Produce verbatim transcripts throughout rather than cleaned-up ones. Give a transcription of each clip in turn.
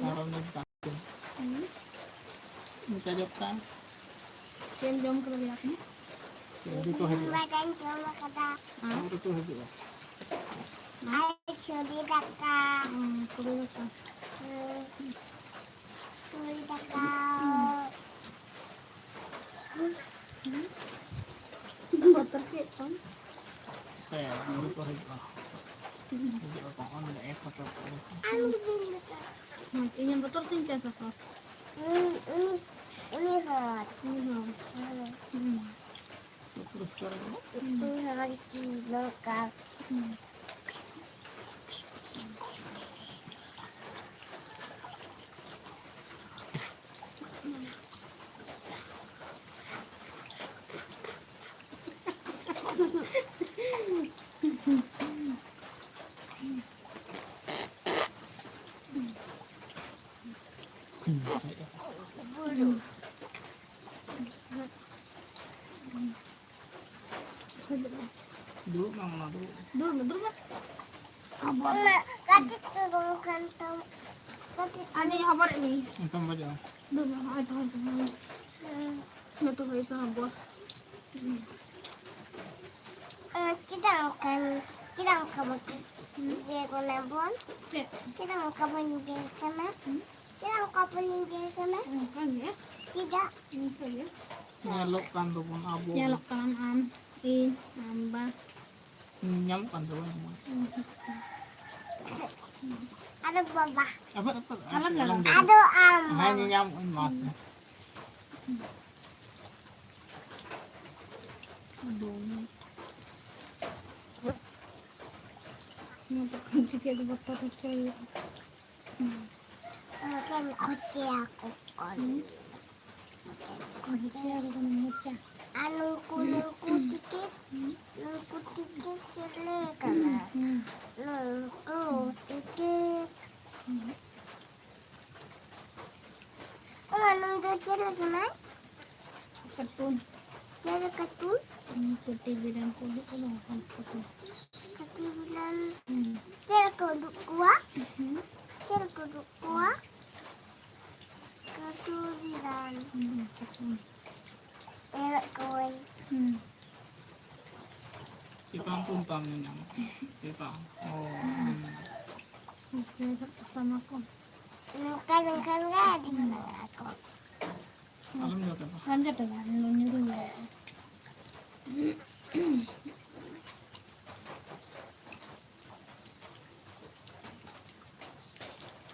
ᱟᱨᱚ ᱱᱤᱛ ᱵᱟᱝ᱾ ᱦᱩᱸ᱾ ᱢᱚᱪᱟ ᱡᱚᱜ ᱠᱟᱱ᱾ ᱪᱮᱫ ᱮᱢ ᱡᱚᱢ ᱠᱟᱫᱟ ᱞᱟᱹᱭ ᱢᱮ? ᱟᱹᱣᱨᱤ ᱠᱚ ᱦᱤᱡᱩᱜᱼᱟ᱾ ᱵᱟᱝ ᱡᱚᱢ ᱠᱟᱫᱟ᱾ ᱦᱮᱸ? ᱟᱹᱣᱨᱤ ᱠᱚ ᱦᱤᱡᱩᱜᱼᱟ᱾ ᱟᱨ ᱪᱷᱩᱲᱤ ᱫᱟᱠᱟ᱾ ᱦᱩᱸ, ᱪᱷᱩᱲᱤ ᱫᱟᱠᱟ᱾ ᱦᱩᱸ᱾ ᱪᱷᱩᱲᱤ ᱫᱟᱠᱟ᱾ ᱵᱚᱛᱚᱨ ᱪᱮᱫ ᱪᱚᱝ? ᱦᱮᱸ, ᱟᱹᱣᱨᱤ ᱠᱚ ᱦᱤᱡᱩᱜᱼᱟ᱾ ᱦᱤᱡᱩᱜ ᱟᱠᱚ, ᱚᱸᱰᱮ ᱮᱠ ᱦᱚᱴᱚ ᱠᱟᱜᱼᱟ᱾ ᱦᱮᱸ, ᱤᱧᱟᱹᱜ ᱵᱚᱛᱚᱨ ᱛᱤᱧ ᱪᱟᱥ ᱟᱠᱚ᱾ ᱩᱱᱤ, ᱩᱱᱤ, ᱩᱱᱤ ᱦᱚᱲ᱾ ᱩᱱᱤ ᱦᱚᱲ᱾ ᱦᱮᱸ᱾ ᱦᱩᱸ᱾ ᱯᱩᱨᱚᱥᱠᱟᱨ ᱫᱚ? ᱩᱱᱤ ᱦᱚᱲ ᱠᱤ ᱱᱚᱝᱠᱟ? ᱦᱩᱸ᱾ ᱫᱩᱲᱩᱵ ᱢᱮ, ᱢᱟᱢᱟ, ᱫᱩᱲᱩᱵ ᱢᱮ᱾ ᱫᱩᱲᱩᱵ ᱢᱮ, ᱫᱩᱲᱩᱵ ᱢᱮ᱾ ᱚᱱᱟ ᱠᱟᱹᱴᱤᱡ ᱪᱩᱞᱩᱝ ᱠᱷᱟᱱ ᱛᱟᱢ, ᱠᱟᱹᱴᱤᱡ ᱟᱨ ᱱᱤᱭᱟᱹ ᱦᱚᱵᱚᱨ ᱮᱫ ᱢᱮᱭᱟ᱾ ᱚᱱᱠᱟᱢ ᱵᱟᱡᱟᱣᱟ᱾ ᱫᱩᱲᱩᱵ ᱢᱮ, ᱦᱚᱸᱜᱼᱚᱭ ᱛᱚ, ᱦᱚᱸᱜᱼᱚᱭ ᱛᱚ, ᱦᱚᱸᱜᱼᱚᱭ᱾ ᱱᱤᱛᱚᱜ ᱦᱩᱭ ᱠᱟᱱᱟ ᱦᱚᱵᱚᱨ᱾ ᱪᱮᱫᱟᱜ ᱚᱱᱠᱟᱱ, ᱪᱮᱫᱟᱜ ᱚᱱᱠᱟ ᱵᱚᱱ ᱤᱭᱟᱹ ᱠᱟᱱᱟ ᱵᱚᱱ? ᱪᱮᱫ? ᱪᱮᱫᱟᱜ ᱚᱱᱠᱟ ᱵᱚᱱ ᱤᱭᱟᱹ ᱠᱟᱱᱟ? ᱦᱩᱸ᱾ ᱪᱮᱫᱟᱜ ᱚᱱᱠᱟ ᱵᱚᱱ ᱤᱭᱟᱹ ᱠᱟᱱᱟ? ᱚᱱᱠᱟ ᱜᱮ᱾ ᱪᱮᱫᱟᱜ? ᱚᱱᱠᱟ ᱜᱮ᱾ ᱧᱮᱞᱚᱜ ᱠᱟᱱ ᱫᱚᱵᱚᱱ ᱟᱵᱚ᱾ ᱧᱮᱞᱚᱜ ᱠᱟᱱᱟᱢ ᱟᱢ, ᱤᱧ, ᱟᱢ ᱵᱟ᱾ ᱧᱟᱢᱚᱜ ᱠᱟᱱ ᱛᱟᱵᱚᱱᱟ᱾ ᱦᱩᱸ᱾ ᱟᱫᱚ ᱵᱟᱵᱟ᱾ ᱟᱵᱟᱨ, ᱟᱵᱟᱨ, ᱟᱞᱚᱢ ᱟᱞᱚᱢ ᱞᱟᱲᱟᱣᱟ᱾ ᱫᱚᱦᱚᱭᱟ᱾ ᱟᱫᱚ ᱟᱢ᱾ ᱦᱮᱸ, ᱧᱮᱧᱟᱢᱚᱜ ᱟᱹᱧ, ᱢᱟ᱾ ᱦᱩᱸ᱾ ᱱᱚᱣᱟ ᱫᱚ ᱠᱷᱟᱹᱧᱪᱤ ᱜᱮᱫ ᱵᱚᱛᱚᱨ ᱦᱚᱪᱚ ᱦᱩᱭᱩᱜᱼᱟ᱾ ᱢᱤᱫᱴᱮᱱ ᱠᱷᱚᱪᱮ ᱟᱠᱚ ᱠᱟᱱ᱾ ᱦᱩᱸ᱾ ᱠᱷᱚᱪᱮ ᱟᱠᱚ ᱠᱟᱱᱟ, ᱢᱚᱪᱟ᱾ ᱟᱨ ᱱᱩᱠᱩ, ᱱᱩᱠᱩ ᱦᱩᱸ᱾ ᱴᱤᱠᱤᱴ, ᱦᱩᱸ᱾ ᱱᱩᱠᱩ ᱴᱤᱠᱤᱴ ᱪᱮᱞᱮ ᱠᱟᱱᱟ? ᱦᱩᱸ᱾ ᱱᱩᱠᱩ ᱴᱤᱠᱤᱴ᱾ ᱦᱩᱸ᱾ ᱚ, ᱱᱩᱭ ᱫᱚ ᱪᱮᱞᱮ ᱠᱟᱱᱟᱭ? ᱠᱟᱨᱴᱩᱱ᱾ ᱪᱮᱞᱮ ᱠᱟᱨᱴᱩᱱ? ᱩᱱᱠᱩ ᱴᱤᱵᱷᱤ ᱨᱮᱱ ᱠᱚ ᱩᱫᱩᱜ ᱠᱚᱫᱚ ᱚᱱᱠᱟᱱ ᱠᱟᱨᱴᱩᱱ᱾ ᱠᱟᱹᱴᱤᱡ ᱵᱤᱞᱟᱞ᱾ ᱦᱩᱸ᱾ ᱪᱮᱫ ᱠᱚ ᱩᱫᱩᱜ ᱠᱚᱣᱟ? ᱦᱩᱸ᱾ ᱪᱮᱫ ᱠᱚ ᱩᱫᱩᱜ ᱠᱚᱣᱟ? ᱧᱮᱞᱮᱫ ᱠᱚᱣᱟᱹᱧ᱾ ᱦᱩᱸ᱾ ᱪᱮᱫ ᱯᱟᱢ ᱯᱩᱱ ᱯᱟᱢ ᱧᱮᱞ ᱧᱟᱢᱟ? ᱪᱮᱫ ᱯᱟᱢ? ᱚ, ᱦᱩᱸ᱾ ᱦᱩᱸ᱾ ᱡᱚᱛᱚ ᱛᱟᱢᱟ ᱠᱚ᱾ ᱱᱚᱝᱠᱟ ᱞᱮᱱᱠᱷᱟᱱ ᱜᱮ ᱟᱹᱰᱤ ᱠᱚ ᱞᱟᱜᱟᱜ ᱟᱠᱚ᱾ ᱟᱞᱚᱢ ᱡᱚᱴᱮᱫᱟ᱾ ᱟᱞᱚᱢ ᱡᱚᱴᱮᱫᱟ, ᱧᱩᱨᱩ ᱦᱩᱭᱩᱜᱼᱟ᱾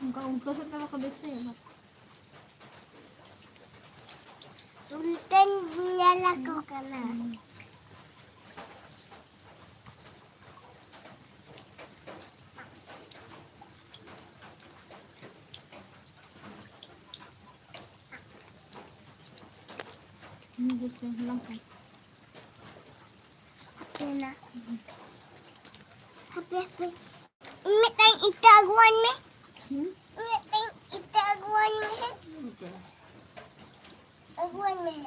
ᱚᱱᱠᱟ ᱩᱞᱴᱟᱹ ᱥᱮᱫ ᱛᱮ ᱵᱟᱠᱚ ᱵᱮᱥᱮᱜᱼᱟ᱾ ᱩᱞᱴᱟᱹᱧ ᱧᱮᱞ ᱟᱠᱚ ᱠᱟᱱᱟ᱾ ᱦᱩᱸ, ᱦᱟᱞᱟᱝ ᱠᱚᱢ᱾ ᱦᱟᱯᱮ ᱱᱟ᱾ ᱦᱟᱯᱮ, ᱦᱟᱯᱮ᱾ ᱤᱧ ᱢᱤᱫᱴᱟᱝ ᱤᱴᱟᱹ ᱟᱹᱜᱩᱣᱟᱹᱧ ᱢᱮ᱾ ᱦᱩᱸ? ᱤᱧ ᱢᱤᱫᱴᱟᱝ ᱤᱴᱟᱹ ᱟᱹᱜᱩᱣᱟᱹᱧ ᱢᱮ ᱦᱮᱸ᱾ ᱤᱴᱟᱹ᱾ ᱟᱹᱜᱩᱣᱟᱹᱧ ᱢᱮ ᱦᱮᱸ᱾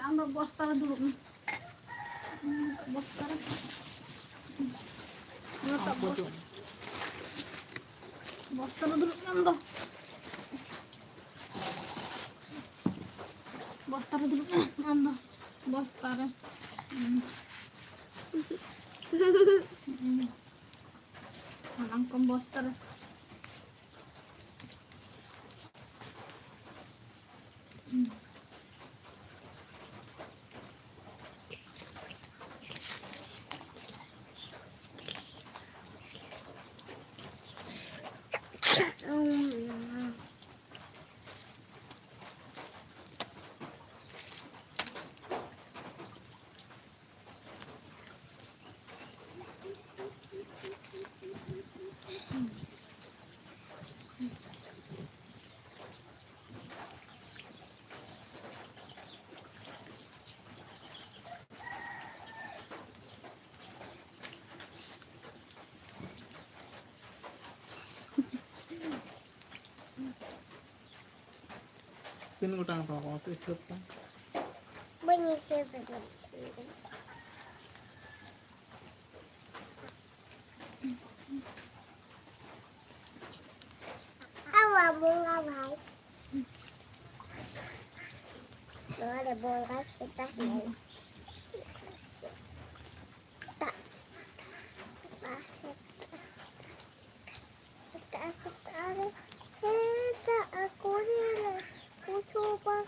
ᱟᱢ ᱫᱚ ᱵᱚᱥᱛᱟ ᱨᱮ ᱫᱩᱲᱩᱵ ᱢᱮ᱾ ᱵᱚᱥᱛᱟ ᱨᱮ᱾ ᱱᱚᱣᱟᱴᱟᱜ ᱵᱚᱥ-, ᱵᱚᱥᱛᱟ ᱨᱮ ᱫᱩᱲᱩᱵ ᱢᱮ ᱟᱢ ᱫᱚ᱾ ᱵᱚᱥᱛᱟ ᱨᱮ ᱫᱩᱲᱩᱵ ᱢᱮ ᱟᱢ ᱫᱚ᱾ ᱵᱚᱥᱛᱟ ᱨᱮ᱾ ᱦᱩᱸ᱾ ᱦᱩᱸ᱾ ᱦᱟᱞᱟᱝ ᱠᱚᱢ ᱵᱚᱥᱛᱟ ᱨᱮ᱾ ᱛᱤᱱ ᱜᱚᱴᱟᱝ ᱛᱟᱢᱟ ᱠᱚ? ᱢᱟᱥᱮ ᱦᱤᱥᱟᱹᱵ ᱠᱚᱢ᱾ ᱵᱟᱹᱧ ᱦᱤᱥᱟᱹᱵ ᱫᱟᱲᱮᱭᱟᱜ ᱠᱟᱱᱟ᱾ ᱟᱣᱟ ᱵᱚᱸᱜᱟ ᱵᱷᱟᱭ᱾ ᱵᱚᱸᱜᱟ ᱥᱮᱛᱟ ᱦᱮᱡ ᱮᱱᱟ᱾ ᱥᱮᱛᱟ, ᱥᱮᱛᱟ, ᱥᱮᱛᱟ, ᱥᱮᱛᱟ, ᱥᱮᱛᱟ ᱨᱮ, ᱥᱮᱛᱟ ᱟᱠᱚ ᱨᱮ ᱩᱪᱩ ᱵᱟᱝ᱾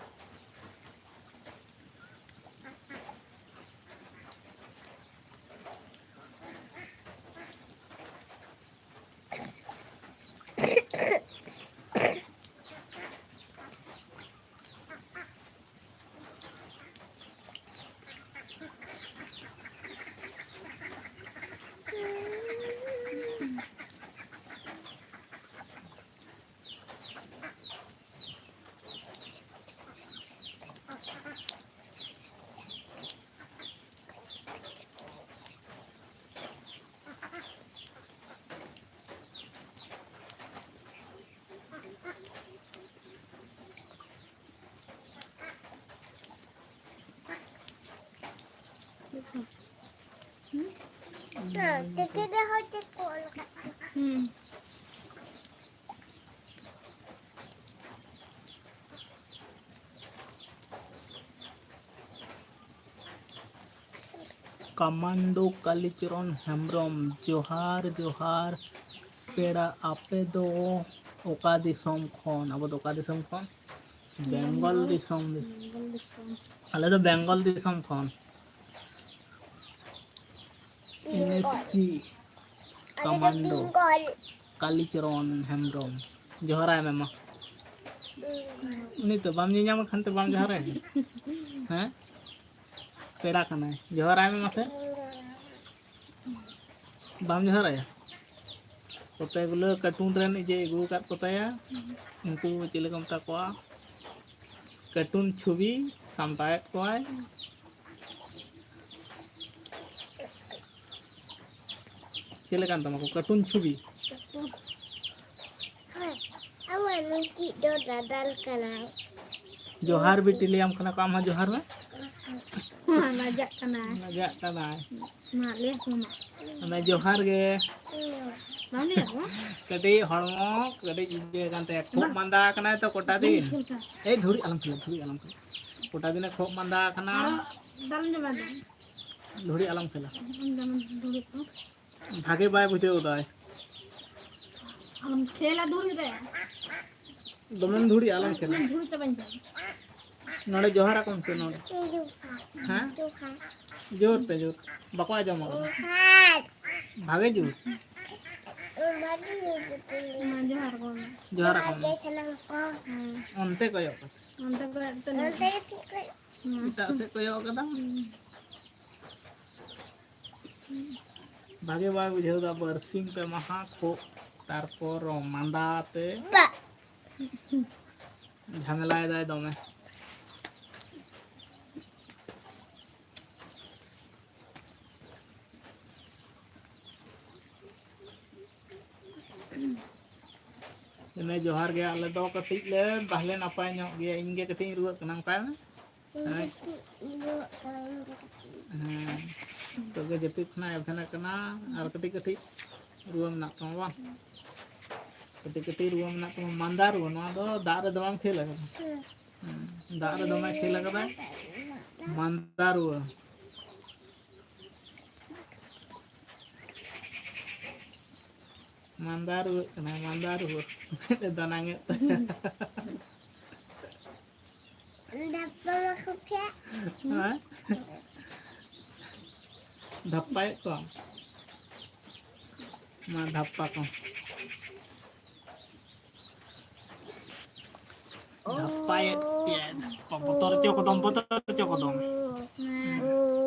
ᱦᱮᱸ, ᱛᱤᱠᱤ ᱜᱮ ᱦᱚᱭᱛᱳ ᱠᱚ ᱚᱞ ᱠᱟᱜ ᱠᱟᱱᱟ᱾ ᱦᱩᱸ᱾ ᱠᱟᱢᱟᱱᱰᱳ ᱠᱟᱞᱤᱪᱚᱨᱚᱱ ᱦᱮᱢᱵᱨᱚᱢ, ᱡᱚᱦᱟᱨ, ᱡᱚᱦᱟᱨ ᱯᱮᱲᱟ᱾ ᱟᱯᱮ ᱫᱚ ᱚᱠᱟ ᱫᱤᱥᱚᱢ ᱠᱷᱚᱱ? ᱟᱵᱚ ᱫᱚ ᱚᱠᱟ ᱫᱤᱥᱚᱢ ᱠᱷᱚᱱ? ᱵᱮᱝᱜᱚᱞ ᱫᱤᱥᱚᱢ᱾ ᱵᱮᱝᱜᱚᱞ ᱫᱤᱥᱚᱢ᱾ ᱟᱞᱮ ᱫᱚ ᱵᱮᱝᱜᱚᱞ ᱫᱤᱥᱚᱢ ᱠᱷᱚᱱ᱾ ᱮᱱ ᱮᱥ ᱡᱤ ᱟᱞᱮ ᱫᱚ ᱠᱟᱢᱟᱱᱰᱳ ᱵᱮᱝᱜᱚᱞ᱾ ᱠᱟᱞᱤᱪᱚᱨᱚᱱ ᱦᱮᱢᱵᱨᱚᱢ᱾ ᱡᱚᱦᱟᱨᱟᱭ ᱢᱮ ᱢᱟ᱾ ᱩᱱᱤ ᱛᱚ ᱵᱟᱢ ᱧᱮᱧᱟᱢ ᱠᱷᱟᱱ ᱛᱮ ᱵᱟᱢ ᱡᱚᱦᱟᱨᱟᱭ? ᱦᱮᱸ? ᱯᱮᱲᱟ ᱠᱟᱱᱟᱭ᱾ ᱡᱚᱦᱟᱨᱟᱭ ᱢᱮ ᱢᱟᱥᱮ᱾ ᱵᱟᱢ ᱡᱚᱦᱟᱨᱟᱭᱟ? ᱠᱚᱛᱮ ᱜᱩᱞᱟᱹ ᱠᱟᱨᱴᱩᱱ ᱨᱮᱱ ᱤᱡᱮ ᱟᱹᱜᱩ ᱟᱠᱟᱫ ᱠᱚᱛᱟᱭᱟ᱾ ᱩᱱᱠᱩ ᱪᱤᱞᱤ ᱠᱚ ᱢᱮᱛᱟ ᱠᱚᱣᱟ? ᱠᱟᱨᱴᱩᱱ ᱪᱷᱚᱵᱤ ᱥᱟᱢᱴᱟᱣᱮᱫ ᱠᱚᱣᱟᱭ᱾ ᱪᱮᱫ ᱞᱮᱠᱟᱱ ᱛᱟᱢᱟ ᱠᱚ ᱠᱟᱨᱴᱩᱱ ᱪᱷᱚᱵᱤ? ᱦᱮᱸ, ᱟᱢᱟᱜ ᱱᱩᱭᱴᱤᱡ ᱫᱚ ᱫᱟᱫᱟᱞ ᱠᱟᱱᱟᱭ᱾ ᱡᱚᱦᱟᱨ ᱵᱤᱴᱤ ᱞᱟᱹᱭᱟᱢ ᱠᱟᱱᱟ ᱠᱚ, ᱟᱢ ᱦᱚᱸ ᱡᱚᱦᱟᱨ ᱢᱮ᱾ ᱦᱮᱸ, ᱞᱟᱡᱟᱜ ᱠᱟᱱᱟᱭ᱾ ᱞᱟᱡᱟᱜ ᱠᱟᱱᱟᱭ᱾ ᱢᱟ, ᱞᱟᱹᱭ ᱟᱠᱚ ᱢᱮ᱾ ᱢᱟᱱᱮ, ᱡᱚᱦᱟᱨ ᱜᱮ᱾ ᱵᱟᱢ ᱞᱟᱹᱭ ᱟᱠᱚᱣᱟ? ᱠᱟᱹᱴᱤᱡ ᱦᱚᱲᱢᱚ ᱠᱟᱹᱴᱤᱡ ᱤᱭᱟᱹ ᱠᱟᱱ ᱛᱟᱭᱟ, ᱠᱷᱩᱜ ᱵᱟᱝ᱾ ᱢᱟᱸᱫᱟ ᱠᱟᱱᱟᱭ ᱛᱚ ᱠᱚᱴᱟ ᱫᱤᱱ᱾ ᱪᱮᱫ ᱞᱮᱠᱟ? ᱮᱭ, ᱫᱷᱩᱲᱤ ᱟᱞᱚᱢ ᱴᱷᱤᱞᱟ, ᱫᱷᱩᱲᱤ ᱟᱞᱚᱢ ᱴᱷᱤᱞᱟ᱾ ᱜᱚᱴᱟ ᱫᱤᱱᱮ ᱠᱷᱚᱜ ᱢᱟᱸᱫᱟ ᱟᱠᱟᱱᱟ᱾ ᱟᱨᱚ ᱫᱟᱞ ᱧᱚᱜ ᱢᱮ᱾ ᱫᱷᱩᱲᱤ ᱟᱞᱚᱢ ᱠᱷᱮᱞᱟ᱾ ᱫᱟᱞ ᱫᱷᱩᱲᱤ ᱠᱚ᱾ ᱵᱷᱟᱜᱮ ᱵᱟᱭ ᱵᱩᱡᱷᱟᱹᱣ ᱫᱟᱭ᱾ ᱟᱞᱚᱢ ᱠᱷᱮᱞᱟ ᱫᱷᱩᱲᱤ ᱨᱮ᱾ ᱫᱚᱢᱮᱢ ᱫᱷᱩᱲᱤ, ᱟᱞᱚᱢ ᱠᱷᱮᱞᱟ᱾ ᱫᱷᱩᱲᱤ ᱪᱟᱵᱟᱧ ᱠᱟᱱᱟ᱾ ᱱᱚᱰᱮ ᱡᱚᱦᱟᱨ ᱟᱠᱚᱢ ᱥᱮ ᱱᱚᱰᱮ᱾ ᱦᱮᱸ? ᱡᱚᱦᱟᱨ᱾ ᱡᱳᱨ ᱛᱮ ᱡᱳᱨ᱾ ᱵᱟᱠᱚ ᱟᱸᱡᱚᱢᱟ᱾ ᱡᱚᱦᱟᱨ᱾ ᱵᱷᱟᱜᱮ ᱡᱳᱨ᱾ ᱵᱷᱟᱜᱮ ᱡᱳᱨ᱾ ᱢᱟ ᱡᱚᱦᱟᱨ ᱠᱚ ᱢᱮ᱾ ᱡᱚᱦᱟᱨ ᱟᱠᱚᱢ ᱢᱮ᱾ ᱡᱚᱦᱟᱨ ᱜᱮ ᱥᱟᱱᱟᱢ ᱠᱚ᱾ ᱦᱮᱸ᱾ ᱚᱱᱛᱮ ᱠᱚᱭᱚᱜ ᱠᱟᱛᱮ᱾ ᱚᱱᱛᱮ ᱠᱚᱭᱚᱜ ᱠᱟᱛᱮ᱾ ᱚᱱᱛᱮ ᱜᱮ ᱪᱮᱫ ᱠᱚᱭᱚᱜ? ᱦᱮᱸ᱾ ᱮᱴᱟᱜ ᱥᱮᱫ ᱠᱚᱭᱚᱜ ᱠᱟᱫᱟ᱾ ᱦᱮᱸ᱾ ᱵᱷᱟᱜᱮ ᱵᱟᱭ ᱵᱩᱡᱷᱟᱹᱣ ᱫᱟ, ᱵᱟᱨᱥᱤᱧ ᱯᱮ ᱢᱟᱦᱟ ᱠᱷᱩᱜ, ᱛᱟᱨᱯᱚᱨ ᱢᱟᱸᱫᱟ ᱛᱮ ᱡᱷᱟᱢᱮᱞᱟᱭ ᱫᱟᱭ ᱫᱚᱢᱮ᱾ ᱮᱱᱮ ᱡᱚᱦᱟᱨ ᱜᱮ, ᱟᱞᱮ ᱫᱚ ᱠᱟᱹᱴᱤᱡ ᱞᱮ ᱵᱟᱞᱮ ᱱᱟᱯᱟᱭ ᱧᱚᱜ ᱜᱮᱭᱟ, ᱤᱧ ᱜᱮ ᱠᱟᱹᱴᱤᱡ ᱤᱧ ᱨᱩᱣᱟᱹᱜ ᱠᱟᱱᱟ, ᱚᱱᱠᱟᱭ ᱢᱮ᱾ ᱦᱮᱸ᱾ ᱦᱮᱸ᱾ ᱱᱤᱛᱚᱜ ᱜᱮ ᱡᱟᱹᱯᱤᱫ ᱠᱷᱚᱱᱟᱜ ᱮᱵᱷᱮᱱ ᱟᱠᱟᱱᱟ, ᱟᱨ ᱠᱟᱹᱴᱤᱡ ᱠᱟᱹᱴᱤᱡ ᱨᱩᱣᱟᱹ ᱢᱮᱱᱟᱜ ᱛᱟᱢᱟ ᱵᱟᱝ? ᱠᱟᱹᱴᱤᱡ ᱠᱟᱹᱴᱤᱡ ᱨᱩᱣᱟᱹ ᱢᱮᱱᱟᱜ ᱛᱟᱢᱟ, ᱢᱟᱸᱫᱟ ᱨᱩᱣᱟᱹ᱾ ᱱᱚᱣᱟ ᱫᱚ ᱫᱟᱜ ᱨᱮ ᱫᱚᱢᱮᱢ ᱠᱷᱮᱞ ᱟᱠᱟᱫᱟ᱾ ᱦᱮᱸ᱾ ᱦᱮᱸ, ᱫᱟᱜ ᱨᱮ ᱫᱚᱢᱮ ᱠᱷᱮᱞ ᱟᱠᱟᱫᱟ, ᱢᱟᱸᱫᱟ ᱨᱩᱣᱟᱹ᱾ ᱢᱟᱸᱫᱟ ᱨᱩᱣᱟᱹᱜ ᱠᱟᱱᱟᱭ, ᱢᱟᱸᱫᱟ ᱨᱩᱣᱟᱹ᱾ ᱢᱮᱫ ᱮ ᱫᱟᱱᱟᱝ ᱮᱫ ᱛᱟᱭᱟ᱾ ᱫᱷᱟᱯᱯᱟ ᱢᱟᱠᱚ ᱠᱷᱮ᱾ ᱦᱮᱸ? ᱫᱷᱟᱯᱯᱟᱭᱮᱫ ᱠᱚᱣᱟᱢ? ᱢᱟ ᱫᱷᱟᱯᱯᱟ ᱠᱚ᱾ ᱫᱷᱟᱯᱯᱟᱭᱮᱫ ᱯᱮᱭᱟᱭ, ᱫᱷᱟᱯᱯᱟ᱾ ᱵᱚᱛᱚᱨ ᱦᱚᱪᱚ ᱠᱚᱫᱚᱢ, ᱵᱚᱛᱚᱨ ᱦᱚᱪᱚ ᱠᱚᱫᱚᱢ᱾ ᱦᱮᱸ᱾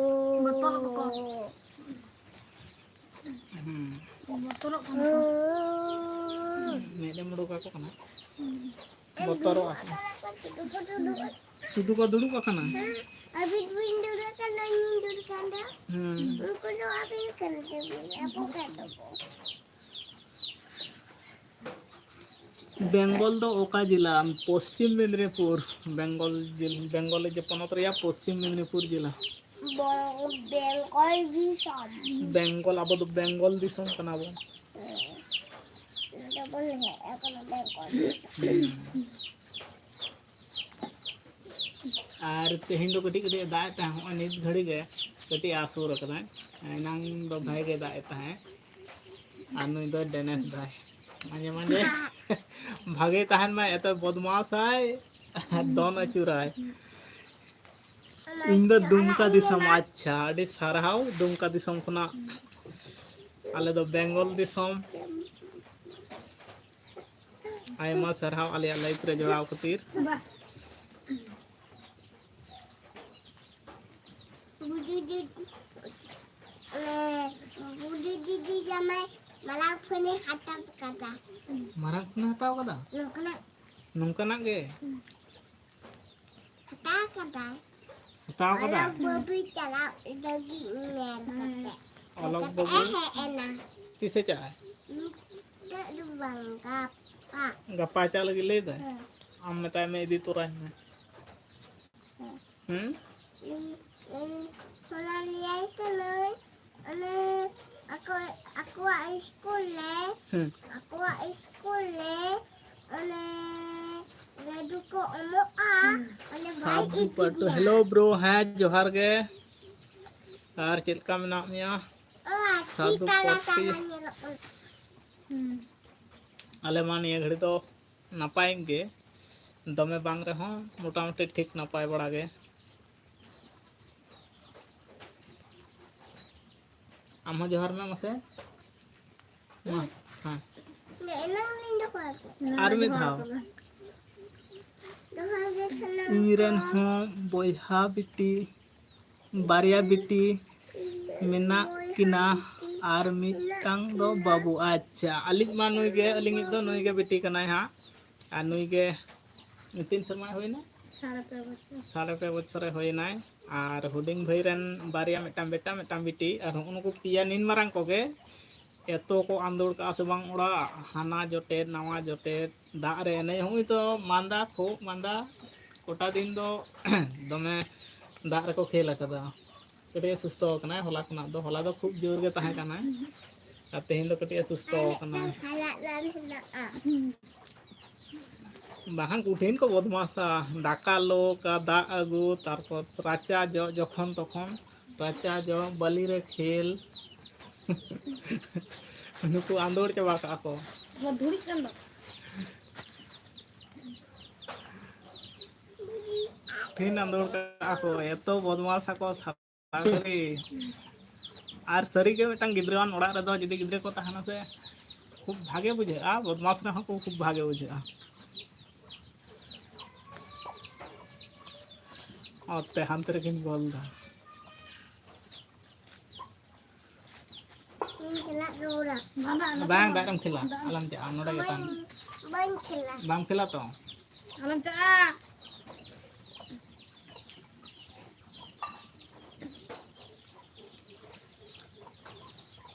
ᱵᱚᱛᱚᱨ ᱵᱚᱛᱚᱨ᱾ ᱦᱩᱸ᱾ ᱵᱚᱛᱚᱨᱚᱜ ᱠᱟᱱᱟ ᱠᱚ᱾ ᱢᱮᱫ ᱮᱢ ᱩᱰᱩᱠ ᱟᱠᱚ ᱠᱟᱱᱟ᱾ ᱦᱩᱸ᱾ ᱵᱚᱛᱚᱨᱚᱜ ᱟᱠᱚ᱾ ᱥᱩᱫᱷᱩ ᱠᱚ ᱫᱩᱲᱩᱵ ᱟᱠᱟᱱᱟ᱾ ᱦᱮᱸ, ᱟᱹᱵᱤᱱ ᱵᱤᱱ ᱫᱩᱲᱩᱵ ᱟᱠᱟᱱᱟ, ᱤᱧ ᱫᱩᱲᱩᱵ ᱟᱠᱟᱱᱟ᱾ ᱦᱩᱸ᱾ ᱩᱱᱠᱩ ᱫᱚ ᱟᱹᱵᱤᱱ ᱠᱟᱱᱟ ᱠᱚ, ᱟᱵᱚ ᱠᱟᱱᱟ ᱵᱚ᱾ ᱵᱮᱝᱜᱚᱞ ᱫᱚ ᱚᱠᱟ ᱡᱮᱞᱟ? ᱯᱚᱥᱪᱤᱢ ᱢᱮᱫᱽᱱᱤᱯᱩᱨ᱾ ᱵᱮᱝᱜᱚᱞ ᱡᱮᱞ-, ᱵᱮᱝᱜᱚᱞ ᱡᱮ ᱯᱚᱱᱚᱛ ᱨᱮᱭᱟᱜ ᱯᱚᱥᱪᱤᱢ ᱢᱮᱫᱽᱱᱤᱯᱩᱨ ᱡᱮᱞᱟ᱾ ᱵᱚ-, ᱵᱮᱝᱜᱚᱞ ᱫᱤᱥᱚᱢ᱾ ᱵᱮᱝᱜᱚᱞ, ᱟᱵᱚ ᱫᱚ ᱵᱮᱝᱜᱚᱞ ᱫᱤᱥᱚᱢ ᱠᱟᱱᱟ ᱵᱚᱱ᱾ ᱦᱮᱸ᱾ ᱱᱚᱰᱮ ᱵᱚᱱ ᱦᱮᱡ ᱟᱠᱟᱱᱟ ᱵᱮᱝᱜᱚᱞ ᱫᱤᱥᱚᱢ᱾ ᱦᱩᱸ᱾ ᱟᱨ ᱛᱮᱦᱮᱧ ᱫᱚ ᱠᱟᱹᱴᱤᱡ ᱠᱟᱹᱴᱤᱡ ᱮ ᱫᱟᱜ ᱮᱫ ᱛᱟᱦᱮᱸᱫ, ᱦᱚᱸᱜᱼᱚᱭ ᱱᱤᱛ ᱜᱷᱟᱹᱲᱤ ᱜᱮ ᱠᱟᱹᱴᱤᱡ ᱮ ᱟᱹᱥᱩᱨ ᱟᱠᱟᱫᱟᱭ᱾ ᱮᱱᱟᱝ ᱫᱚ ᱵᱷᱟᱜᱮ ᱜᱮ ᱫᱟᱜ ᱮᱫ ᱛᱟᱦᱮᱸᱫ᱾ ᱟᱨ ᱱᱩᱭ ᱫᱚ ᱰᱮᱱᱮᱥ ᱫᱟᱭ, ᱢᱟᱡᱷᱮ ᱢᱟᱡᱷᱮ ᱵᱷᱟᱜᱮ ᱛᱟᱦᱮᱱ ᱢᱟᱭ, ᱮᱛᱚ ᱵᱚᱫᱢᱟᱥᱟᱭ, ᱫᱚᱱ ᱟᱹᱪᱩᱨᱟᱭ᱾ ᱤᱧ ᱫᱚ ᱫᱩᱢᱠᱟ ᱫᱤᱥᱚᱢ᱾ ᱟᱪᱪᱷᱟ, ᱟᱹᱰᱤ ᱥᱟᱨᱦᱟᱣ ᱫᱩᱢᱠᱟ ᱫᱤᱥᱚᱢ ᱠᱷᱚᱱᱟᱜ᱾ ᱟᱞᱮ ᱫᱚ ᱵᱮᱝᱜᱚᱞ ᱫᱤᱥᱚᱢ᱾ ᱟᱭᱢᱟ ᱥᱟᱨᱦᱟᱣ ᱟᱞᱮᱭᱟᱜ ᱞᱟᱭᱤᱵᱷ ᱨᱮ ᱡᱚᱲᱟᱣ ᱠᱷᱟᱹᱛᱤᱨ᱾ ᱵᱩᱰᱤ ᱫᱤᱫᱤ, ᱮ, ᱵᱩᱰᱤ ᱫᱤᱫᱤ ᱡᱟᱢᱟᱭ ᱢᱟᱨᱟᱝ ᱯᱷᱳᱱᱮ ᱦᱟᱛᱟᱣ ᱠᱟᱫᱟ᱾ ᱢᱟᱨᱟᱝ ᱯᱷᱳᱱᱮ ᱦᱟᱛᱟᱣ ᱠᱟᱫᱟ? ᱱᱚᱝᱠᱟᱱᱟᱜ᱾ ᱱᱚᱝᱠᱟᱱᱟᱜ ᱜᱮ? ᱦᱩᱸ᱾ ᱦᱟᱛᱟᱣ ᱠᱟᱫᱟᱭ᱾ ᱦᱟᱛᱟᱣ ᱠᱟᱫᱟ? ᱚᱞᱚᱜ ᱵᱟᱹᱵᱤ ᱪᱟᱞᱟᱜ ᱞᱟᱹᱜᱤᱫ ᱧᱮᱞ ᱠᱟᱛᱮ᱾ ᱚᱞᱚᱜ ᱠᱟᱛᱮ ᱵᱟᱹᱵᱤ? ᱮ ᱦᱮᱡ ᱮᱱᱟ᱾ ᱛᱤᱥᱮ ᱪᱟᱜᱼᱟᱭ? ᱱᱤᱛᱚᱜ ᱫᱚ ᱵᱟᱝ, ᱜᱟᱯᱟ᱾ ᱜᱟᱯᱟ ᱪᱟᱜ ᱞᱟᱹᱜᱤᱫ ᱞᱟᱹᱭ ᱫᱟᱭ? ᱦᱮᱸ᱾ ᱟᱢ ᱢᱮᱛᱟᱭ ᱢᱮ, ᱤᱫᱤ ᱛᱚᱨᱟᱧ ᱢᱮ᱾ ᱦᱮᱸ᱾ ᱦᱩᱸ? ᱤᱧ, ᱤᱧ ᱦᱚᱞᱟ ᱞᱟᱹᱭᱟᱭ ᱠᱟᱹᱱᱟᱹᱧ, ᱚᱱᱮ ᱟᱠᱚ, ᱟᱠᱚᱣᱟᱜ ᱤᱥᱠᱩᱞ ᱨᱮ, ᱦᱩᱸ᱾ ᱟᱠᱚᱣᱟᱜ ᱤᱥᱠᱩᱞ ᱨᱮ ᱚᱱᱮ ᱞᱟᱹᱰᱩ ᱠᱚ ᱮᱢᱚᱜᱼᱟ, ᱚᱱᱮ ᱵᱟᱭ ᱥᱟᱫᱷᱩ ᱤᱫᱤ ᱯᱟᱹᱴᱩ᱾ ᱜᱮᱭᱟ᱾ Hello bro, ᱦᱮᱸ, ᱡᱚᱦᱟᱨ ᱜᱮ᱾ ᱟᱨ ᱪᱮᱫ ᱞᱮᱠᱟ ᱢᱮᱱᱟᱜ ᱢᱮᱭᱟ? ᱚ, ᱟᱹᱰᱤ ᱥᱟᱫᱷᱩ ᱠᱟᱞᱟ ᱯᱟᱹᱴᱤ᱾ ᱠᱟᱞᱟ ᱧᱮᱞᱚᱜ ᱠᱟᱱᱟ᱾ ᱦᱩᱸ᱾ ᱟᱞᱮ ᱢᱟ ᱱᱤᱭᱟᱹ ᱜᱷᱟᱹᱲᱤ ᱫᱚ ᱱᱟᱯᱟᱭ ᱜᱮ, ᱫᱚᱢᱮ ᱵᱟᱝ ᱨᱮᱦᱚᱸ ᱢᱚᱴᱟᱢᱩᱴᱤ ᱴᱷᱤᱠ ᱱᱟᱯᱟᱭ ᱵᱟᱲᱟ ᱜᱮ᱾ ᱟᱢ ᱦᱚᱸ ᱡᱚᱦᱟᱨ ᱢᱮ ᱢᱟᱥᱮ᱾ ᱢᱟ, ᱦᱮᱸ᱾ ᱮᱱᱟᱝ ᱞᱤᱧ ᱫᱚᱦᱚ ᱟᱠᱟᱫᱟ᱾ ᱟᱨ ᱢᱤᱫ ᱫᱷᱟᱣ᱾ ᱡᱚᱦᱟᱨ ᱜᱮ ᱥᱟᱱᱟᱢ ᱤᱧ ᱨᱮᱱ ᱠᱚ᱾ ᱦᱚᱸ ᱵᱚᱭᱦᱟ ᱵᱤᱴᱤ ᱵᱟᱨᱭᱟ ᱵᱤᱴᱤ ᱢᱮᱱᱟᱜ ᱠᱤᱱᱟ ᱟᱨ ᱢᱤᱫᱴᱟᱝ ᱫᱚ ᱵᱟᱹᱵᱩ᱾ ᱟᱪᱪᱷᱟ, ᱟᱹᱞᱤᱧ ᱢᱟ ᱱᱩᱭ ᱜᱮ, ᱟᱹᱞᱤᱧᱤᱡ ᱫᱚ ᱱᱩᱭ ᱜᱮ ᱵᱤᱴᱤ ᱠᱟᱱᱟᱭ ᱦᱟᱸᱜ᱾ ᱟᱨ ᱱᱩᱭ ᱜᱮ ᱛᱤᱱ ᱥᱮᱨᱢᱟᱭ ᱦᱩᱭᱱᱟ? ᱥᱟᱲᱮ ᱯᱮ ᱵᱚᱪᱷᱚᱨ᱾ ᱥᱟᱲᱮ ᱯᱮ ᱵᱚᱪᱷᱚᱨᱮ ᱦᱩᱭᱱᱟᱭ᱾ ᱟᱨ ᱦᱩᱰᱤᱧ ᱵᱷᱟᱹᱭ ᱨᱮᱱ ᱵᱟᱨᱭᱟ, ᱢᱤᱫᱴᱟᱝ ᱵᱮᱴᱟ, ᱢᱤᱫᱴᱟᱝ ᱵᱤᱴᱤ᱾ ᱟᱨ ᱦᱩᱜᱼᱩ ᱱᱩᱠᱩ ᱯᱮᱭᱟ ᱱᱤᱱ ᱢᱟᱨᱟᱝ ᱠᱚᱜᱮ ᱮᱛᱚ ᱠᱚ ᱟᱸᱫᱳᱲ ᱠᱟᱜᱼᱟ ᱥᱮ ᱵᱟᱝ ᱚᱲᱟᱜ, ᱦᱟᱱᱟ ᱡᱚᱴᱮᱫ, ᱱᱟᱣᱟ ᱡᱚᱴᱮᱫ, ᱫᱟᱜ ᱨᱮ ᱮᱱᱮᱡ, ᱦᱚᱸᱜᱼᱚᱭ ᱛᱚ ᱢᱟᱸᱫᱟ, ᱠᱷᱩᱜ ᱢᱟᱸᱫᱟ, ᱠᱚᱴᱟ ᱫᱤᱱ ᱫᱚ ᱫᱚᱢᱮ ᱫᱟᱜ ᱨᱮᱠᱚ ᱠᱷᱮᱞ ᱟᱠᱟᱫᱟ᱾ ᱠᱟᱹᱴᱤᱡ ᱮ ᱥᱩᱥᱛᱷᱚ ᱟᱠᱟᱱᱟᱭ ᱦᱚᱞᱟ ᱠᱷᱚᱱᱟᱜ ᱫᱚ, ᱦᱚᱞᱟ ᱫᱚ ᱠᱷᱩᱵ ᱡᱳᱨ ᱜᱮ ᱛᱟᱦᱮᱸ ᱠᱟᱱᱟᱭ, ᱟᱨ ᱛᱮᱦᱮᱧ ᱫᱚ ᱠᱟᱹᱴᱤᱡ ᱮ ᱥᱩᱥᱛᱷᱚ ᱟᱠᱟᱱᱟᱭ᱾ ᱟᱨ ᱢᱤᱫᱴᱟᱝ ᱦᱟᱞᱟᱜ ᱨᱟᱱ ᱦᱮᱱᱟᱜᱼᱟ᱾ ᱵᱟᱠᱷᱟᱱ ᱠᱚᱴᱷᱤᱱ ᱠᱚ ᱵᱚᱫᱢᱟᱥᱟ᱾ ᱫᱟᱠᱟ ᱞᱳ ᱠᱟ, ᱫᱟᱜ ᱟᱹᱜᱩ, ᱛᱟᱨᱯᱚᱨ ᱨᱟᱪᱟ ᱡᱚᱜ, ᱡᱚᱠᱷᱚᱱ ᱛᱚᱠᱷᱚᱱ ᱨᱟᱪᱟ ᱡᱚᱜ, ᱵᱟᱹᱞᱤ ᱨᱮ ᱠᱷᱮᱞ᱾ ᱱᱩᱠᱩ ᱟᱸᱫᱳᱲ ᱪᱟᱵᱟ ᱠᱟᱜᱼᱟ ᱠᱚ᱾ ᱱᱚᱣᱟ ᱫᱷᱩᱲᱤᱜ ᱠᱟᱱ ᱫᱚ᱾ ᱠᱚᱴᱷᱤᱱ ᱟᱸᱫᱳᱲ ᱠᱟᱜᱼᱟ ᱠᱚ, ᱮᱛᱚ ᱵᱚᱫᱢᱟᱥ ᱟᱠᱚ᱾ ᱥᱟᱹᱨᱤ᱾ ᱟᱨ ᱥᱟᱹᱨᱤᱜᱮ ᱢᱤᱫᱴᱟᱝ ᱜᱤᱫᱽᱨᱟᱹᱣᱟᱱ ᱚᱲᱟᱜ ᱨᱮᱫᱚ ᱡᱩᱫᱤ ᱜᱤᱫᱽᱨᱟᱹ ᱠᱚ ᱛᱟᱦᱮᱱᱟ ᱥᱮ, ᱠᱷᱩᱵ ᱵᱷᱟᱜᱮ ᱵᱩᱡᱷᱟᱹᱜᱼᱟ, ᱵᱚᱫᱢᱟᱥ ᱨᱮᱦᱚᱸ ᱠᱚ ᱠᱷᱩᱵ ᱵᱷᱟᱜᱮ ᱵᱩᱡᱷᱟᱹᱜᱼᱟ᱾ ᱚᱛᱮ ᱦᱟᱱᱛᱮ ᱨᱮᱠᱤᱱ ᱵᱚᱞ ᱫᱟ᱾ ᱤᱧ ᱪᱟᱞᱟᱜ ᱜᱮ ᱚᱲᱟᱜ᱾ ᱵᱟᱝ, ᱫᱟᱜ ᱨᱮᱢ ᱠᱷᱮᱞᱟ, ᱟᱞᱚᱢ ᱪᱟᱜᱼᱟ, ᱱᱚᱰᱮ ᱜᱮ ᱛᱟᱦᱮᱱ ᱢᱮ᱾ ᱵᱟᱹᱧ ᱠᱷᱮᱞᱟ᱾ ᱵᱟᱢ ᱠᱷᱮᱞᱟ ᱛᱚ? ᱟᱞᱚᱢ ᱪᱟᱜᱼᱟ᱾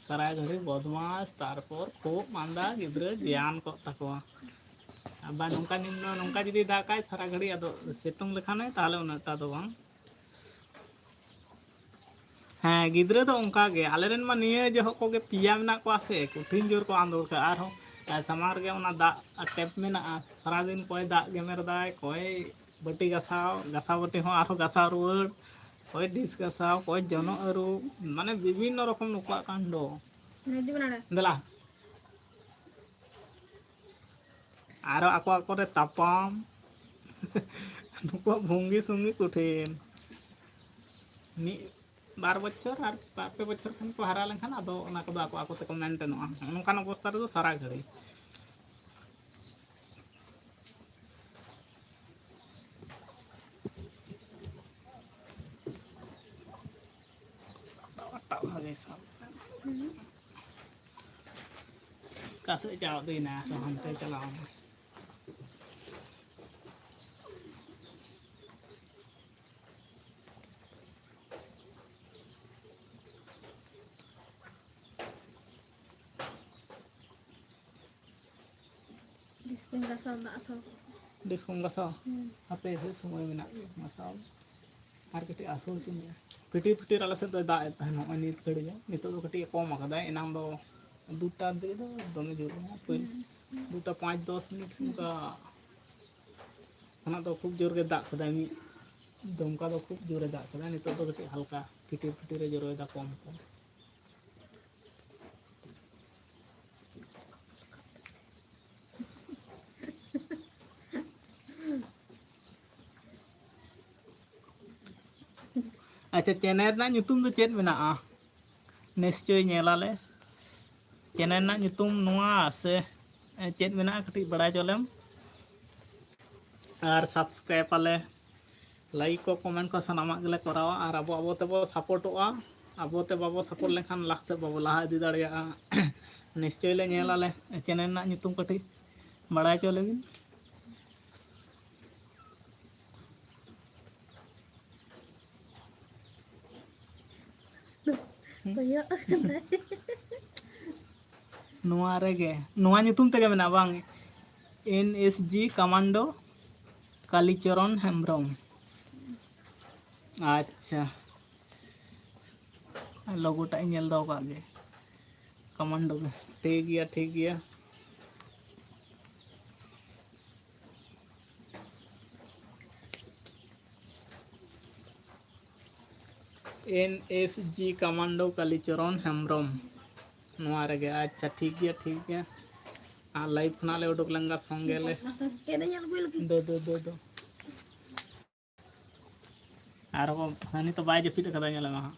ᱥᱟᱨᱟ ᱜᱷᱟᱹᱲᱤ ᱵᱚᱫᱢᱟᱥ, ᱛᱟᱨᱯᱚᱨ ᱠᱷᱩᱜ ᱢᱟᱸᱫᱟ, ᱜᱤᱫᱽᱨᱟᱹ ᱡᱤᱭᱟᱱ ᱠᱚᱜ ᱛᱟᱠᱚᱣᱟ᱾ ᱟᱵᱟᱨ ᱱᱚᱝᱠᱟ ᱱᱤᱢᱱᱚ, ᱱᱚᱝᱠᱟ ᱡᱩᱫᱤ ᱫᱟᱜᱟᱭ ᱥᱟᱨᱟ ᱜᱷᱟᱹᱲᱤ, ᱟᱫᱚ ᱥᱤᱛᱩᱝ ᱞᱮᱠᱷᱟᱱᱮ ᱛᱟᱦᱚᱞᱮ ᱩᱱᱟᱹᱜ ᱴᱟ ᱫᱚ ᱵᱟᱝ᱾ ᱦᱮᱸ, ᱜᱤᱫᱽᱨᱟᱹ ᱫᱚ ᱚᱱᱠᱟ ᱜᱮ᱾ ᱟᱞᱮ ᱨᱮᱱ ᱢᱟ ᱱᱤᱭᱟᱹ ᱡᱚᱦᱚᱜ ᱠᱚᱜᱮ ᱯᱮᱭᱟ ᱢᱮᱱᱟᱜ ᱠᱚᱣᱟ ᱥᱮ, ᱠᱚᱴᱷᱤᱱ ᱡᱳᱨ ᱠᱚ ᱟᱸᱫᱳᱲ ᱠᱟᱜᱼᱟ᱾ ᱟᱨᱦᱚᱸ, ᱟᱨ ᱥᱟᱢᱟᱝ ᱨᱮᱜᱮ ᱚᱱᱟ ᱫᱟᱜ ᱴᱮᱯ ᱢᱮᱱᱟᱜᱼᱟ, ᱥᱟᱨᱟᱫᱤᱱ ᱠᱚᱭ ᱫᱟᱜ ᱜᱮᱢᱮᱨ ᱫᱟᱭ, ᱠᱚᱭ ᱵᱟᱹᱴᱤ ᱜᱟᱥᱟᱣ, ᱜᱟᱥᱟᱣ ᱵᱟᱹᱴᱤ ᱦᱚᱸ ᱟᱨᱦᱚᱸ ᱜᱟᱥᱟᱣ ᱨᱩᱣᱟᱹᱲ, ᱠᱚᱭ ᱰᱤᱥ ᱜᱟᱥᱟᱣ, ᱠᱚᱭ ᱡᱚᱱᱚᱜ ᱟᱹᱨᱩᱵ, ᱢᱟᱱᱮ ᱵᱤᱵᱷᱤᱱᱱᱚ ᱨᱚᱠᱚᱢ ᱱᱩᱠᱩᱣᱟᱜ ᱠᱟᱱᱰᱚ᱾ ᱫᱮᱞᱟ᱾ ᱟᱨᱚ ᱟᱠᱚ ᱟᱠᱚ ᱨᱮ ᱛᱟᱯᱟᱢ᱾ ᱱᱩᱠᱩᱣᱟᱜ ᱵᱷᱚᱝᱜᱤ ᱥᱚᱝᱜᱤ ᱠᱚᱴᱷᱤᱱ᱾ ᱢᱤᱫ ᱵᱟᱨ ᱵᱚᱪᱷᱚᱨ ᱟᱨ ᱵᱟᱨ ᱯᱮ ᱵᱚᱪᱷᱚᱨ ᱠᱷᱟᱱ ᱠᱚ ᱦᱟᱨᱟ ᱞᱮᱱᱠᱷᱟᱱ ᱟᱫᱚ ᱚᱱᱟ ᱠᱚᱫᱚ ᱟᱠᱚ ᱟᱠᱚ ᱛᱮᱠᱚ ᱢᱮᱱᱴᱮᱱᱚᱜᱼᱟ᱾ ᱱᱚᱝᱠᱟᱱ ᱚᱵᱚᱥᱛᱟ ᱨᱮᱫᱚ ᱥᱟᱨᱟ ᱜᱷᱟᱹᱲᱤ᱾ ᱚᱠᱟ ᱥᱮᱫ ᱪᱟᱞᱟᱣ ᱤᱫᱤᱭᱮᱱᱟ? ᱟᱨᱦᱚᱸ ᱦᱟᱱᱛᱮ ᱪᱟᱞᱟᱣ ᱮᱱᱟ᱾ ᱰᱤᱥ ᱠᱚᱧ ᱜᱟᱥᱟᱣ ᱫᱟ ᱟᱛᱷᱚ᱾ ᱰᱤᱥ ᱠᱚᱢ ᱜᱟᱥᱟᱣ? ᱦᱩᱸ᱾ ᱦᱟᱯᱮ, ᱥᱮ ᱥᱚᱢᱚᱭ ᱢᱮᱱᱟᱜ ᱜᱮᱭᱟ, ᱜᱟᱥᱟᱣ ᱢᱮ᱾ ᱟᱨ ᱠᱟᱹᱴᱤᱡ ᱟᱹᱥᱩᱲ ᱦᱚᱪᱚ ᱢᱮ᱾ ᱯᱷᱤᱴᱤᱨ ᱯᱷᱤᱴᱤᱨ ᱟᱞᱮ ᱥᱮᱫ ᱫᱚᱭ ᱫᱟᱜ ᱮᱫ ᱛᱟᱦᱮᱱ, ᱱᱚᱜᱼᱚᱭ ᱱᱤᱛ ᱜᱷᱟᱹᱲᱤᱡ ᱜᱮ᱾ ᱱᱤᱛᱚᱜ ᱫᱚ ᱠᱟᱹᱴᱤᱡ ᱮ ᱠᱚᱢ ᱟᱠᱟᱫᱟᱭ, ᱮᱱᱟᱝ ᱫᱚ ᱫᱩᱴᱟ ᱫᱤᱠᱮ ᱫᱚ ᱫᱚᱢᱮ ᱡᱳᱨ ᱜᱮ, ᱯᱳᱭᱞᱳ ᱦᱩᱸ᱾ ᱫᱩᱴᱟ ᱯᱟᱸᱪ ᱫᱚᱥ ᱢᱤᱱᱤᱴ ᱦᱩᱸ᱾ ᱚᱱᱠᱟ ᱠᱷᱚᱱᱟᱜ ᱫᱚ ᱠᱷᱩᱵ ᱡᱳᱨ ᱜᱮ ᱫᱟᱜ ᱠᱮᱫᱟᱭ, ᱢᱤᱫ ᱫᱚᱢᱠᱟ ᱫᱚ ᱠᱷᱩᱵ ᱡᱳᱨᱮ ᱫᱟᱜ ᱠᱮᱫᱟ᱾ ᱱᱤᱛᱚᱜ ᱫᱚ ᱠᱟᱹᱴᱤᱡ ᱦᱟᱞᱠᱟ ᱯᱷᱤᱴᱤᱨ ᱯᱷᱤᱴᱤᱨᱮ ᱡᱚᱨᱚᱭᱮᱫᱟ, ᱠᱚᱢ ᱠᱚᱢ᱾ ᱟᱪᱪᱷᱟ, ᱪᱮᱱᱮᱞ ᱨᱮᱱᱟᱜ ᱧᱩᱛᱩᱢ ᱫᱚ ᱪᱮᱫ ᱢᱮᱱᱟᱜᱼᱟ? ᱱᱤᱥᱪᱚᱭ ᱧᱮᱞᱟᱞᱮ᱾ ᱪᱮᱱᱮᱞ ᱨᱮᱱᱟᱜ ᱧᱩᱛᱩᱢ ᱱᱚᱣᱟ ᱥᱮ ᱪᱮᱫ ᱢᱮᱱᱟᱜᱼᱟ, ᱠᱟᱹᱴᱤᱡ ᱵᱟᱲᱟᱭ ᱦᱚᱪᱚ ᱞᱮᱢ᱾ ᱟᱨ ᱥᱟᱵᱥᱠᱨᱟᱭᱤᱵ ᱟᱞᱮ, ᱞᱟᱭᱤᱠ ᱠᱚ, ᱠᱚᱢᱮᱱᱴ ᱠᱚ ᱥᱟᱱᱟᱢᱟᱜ ᱜᱮᱞᱮ ᱠᱚᱨᱟᱣᱟ᱾ ᱟᱨ ᱟᱵᱚ ᱟᱵᱚ ᱛᱮᱵᱚ ᱥᱟᱯᱳᱨᱴᱚᱜᱼᱟ᱾ ᱟᱵᱚ ᱛᱮ ᱵᱟᱵᱚ ᱥᱟᱯᱳᱨᱴ ᱞᱮᱠᱷᱟᱱ ᱞᱟᱦᱟ ᱥᱮᱫ ᱵᱟᱵᱚ ᱞᱟᱦᱟ ᱤᱫᱤ ᱫᱟᱲᱮᱭᱟᱜᱼᱟ᱾ ᱱᱤᱥᱪᱚᱭ ᱞᱮ ᱧᱮᱞ ᱟᱞᱮ᱾ ᱪᱮᱱᱮᱞ ᱨᱮᱱᱟᱜ ᱧᱩᱛᱩᱢ ᱠᱟᱹᱴᱤᱡ ᱵᱟᱲᱟᱭ ᱦᱚᱪᱚ ᱞᱮᱵᱤᱱ᱾ ᱠᱚᱭᱚᱜ ᱠᱟᱫᱟᱭ᱾ ᱱᱚᱣᱟ ᱨᱮᱜᱮ, ᱱᱚᱣᱟ ᱧᱩᱛᱩᱢ ᱛᱮᱜᱮ ᱢᱮᱱᱟᱜᱼᱟ ᱵᱟᱝ? N S G ᱠᱟᱢᱟᱱᱰᱳ Kalicharan Hembrom. ᱟᱪᱪᱷᱟ, ᱞᱳᱜᱳ ᱴᱟᱜ ᱤᱧ ᱧᱮᱞ ᱫᱚᱦᱚ ᱠᱟᱜ ᱜᱮ, ᱠᱟᱢᱟᱱᱰᱳ ᱜᱮ᱾ ᱴᱷᱤᱠ ᱜᱮᱭᱟ, ᱴᱷᱤᱠ ᱜᱮᱭᱟ᱾ N S G ᱠᱟᱢᱟᱱᱰᱳ Kalicharan Hembrom, ᱱᱚᱣᱟ ᱨᱮᱜᱮ᱾ ᱟᱪᱪᱷᱟ, ᱴᱷᱤᱠ ᱜᱮᱭᱟ, ᱴᱷᱤᱠ ᱜᱮᱭᱟ᱾ ᱟᱨ ᱞᱟᱭᱤᱵᱷ ᱠᱷᱚᱱᱟᱜ ᱞᱮ ᱩᱰᱩᱠ ᱞᱮᱱ ᱜᱮ ᱥᱚᱸᱜᱮ ᱞᱮ᱾ ᱫᱚ, ᱫᱚ, ᱫᱚ, ᱫᱚ᱾ ᱟᱨ ᱦᱚᱸ ᱦᱟᱹᱱᱤ ᱛᱚ ᱵᱟᱭ ᱡᱟᱹᱯᱤᱫ ᱟᱠᱟᱫᱟ, ᱧᱮᱞᱮ ᱢᱮ ᱦᱟᱸᱜ᱾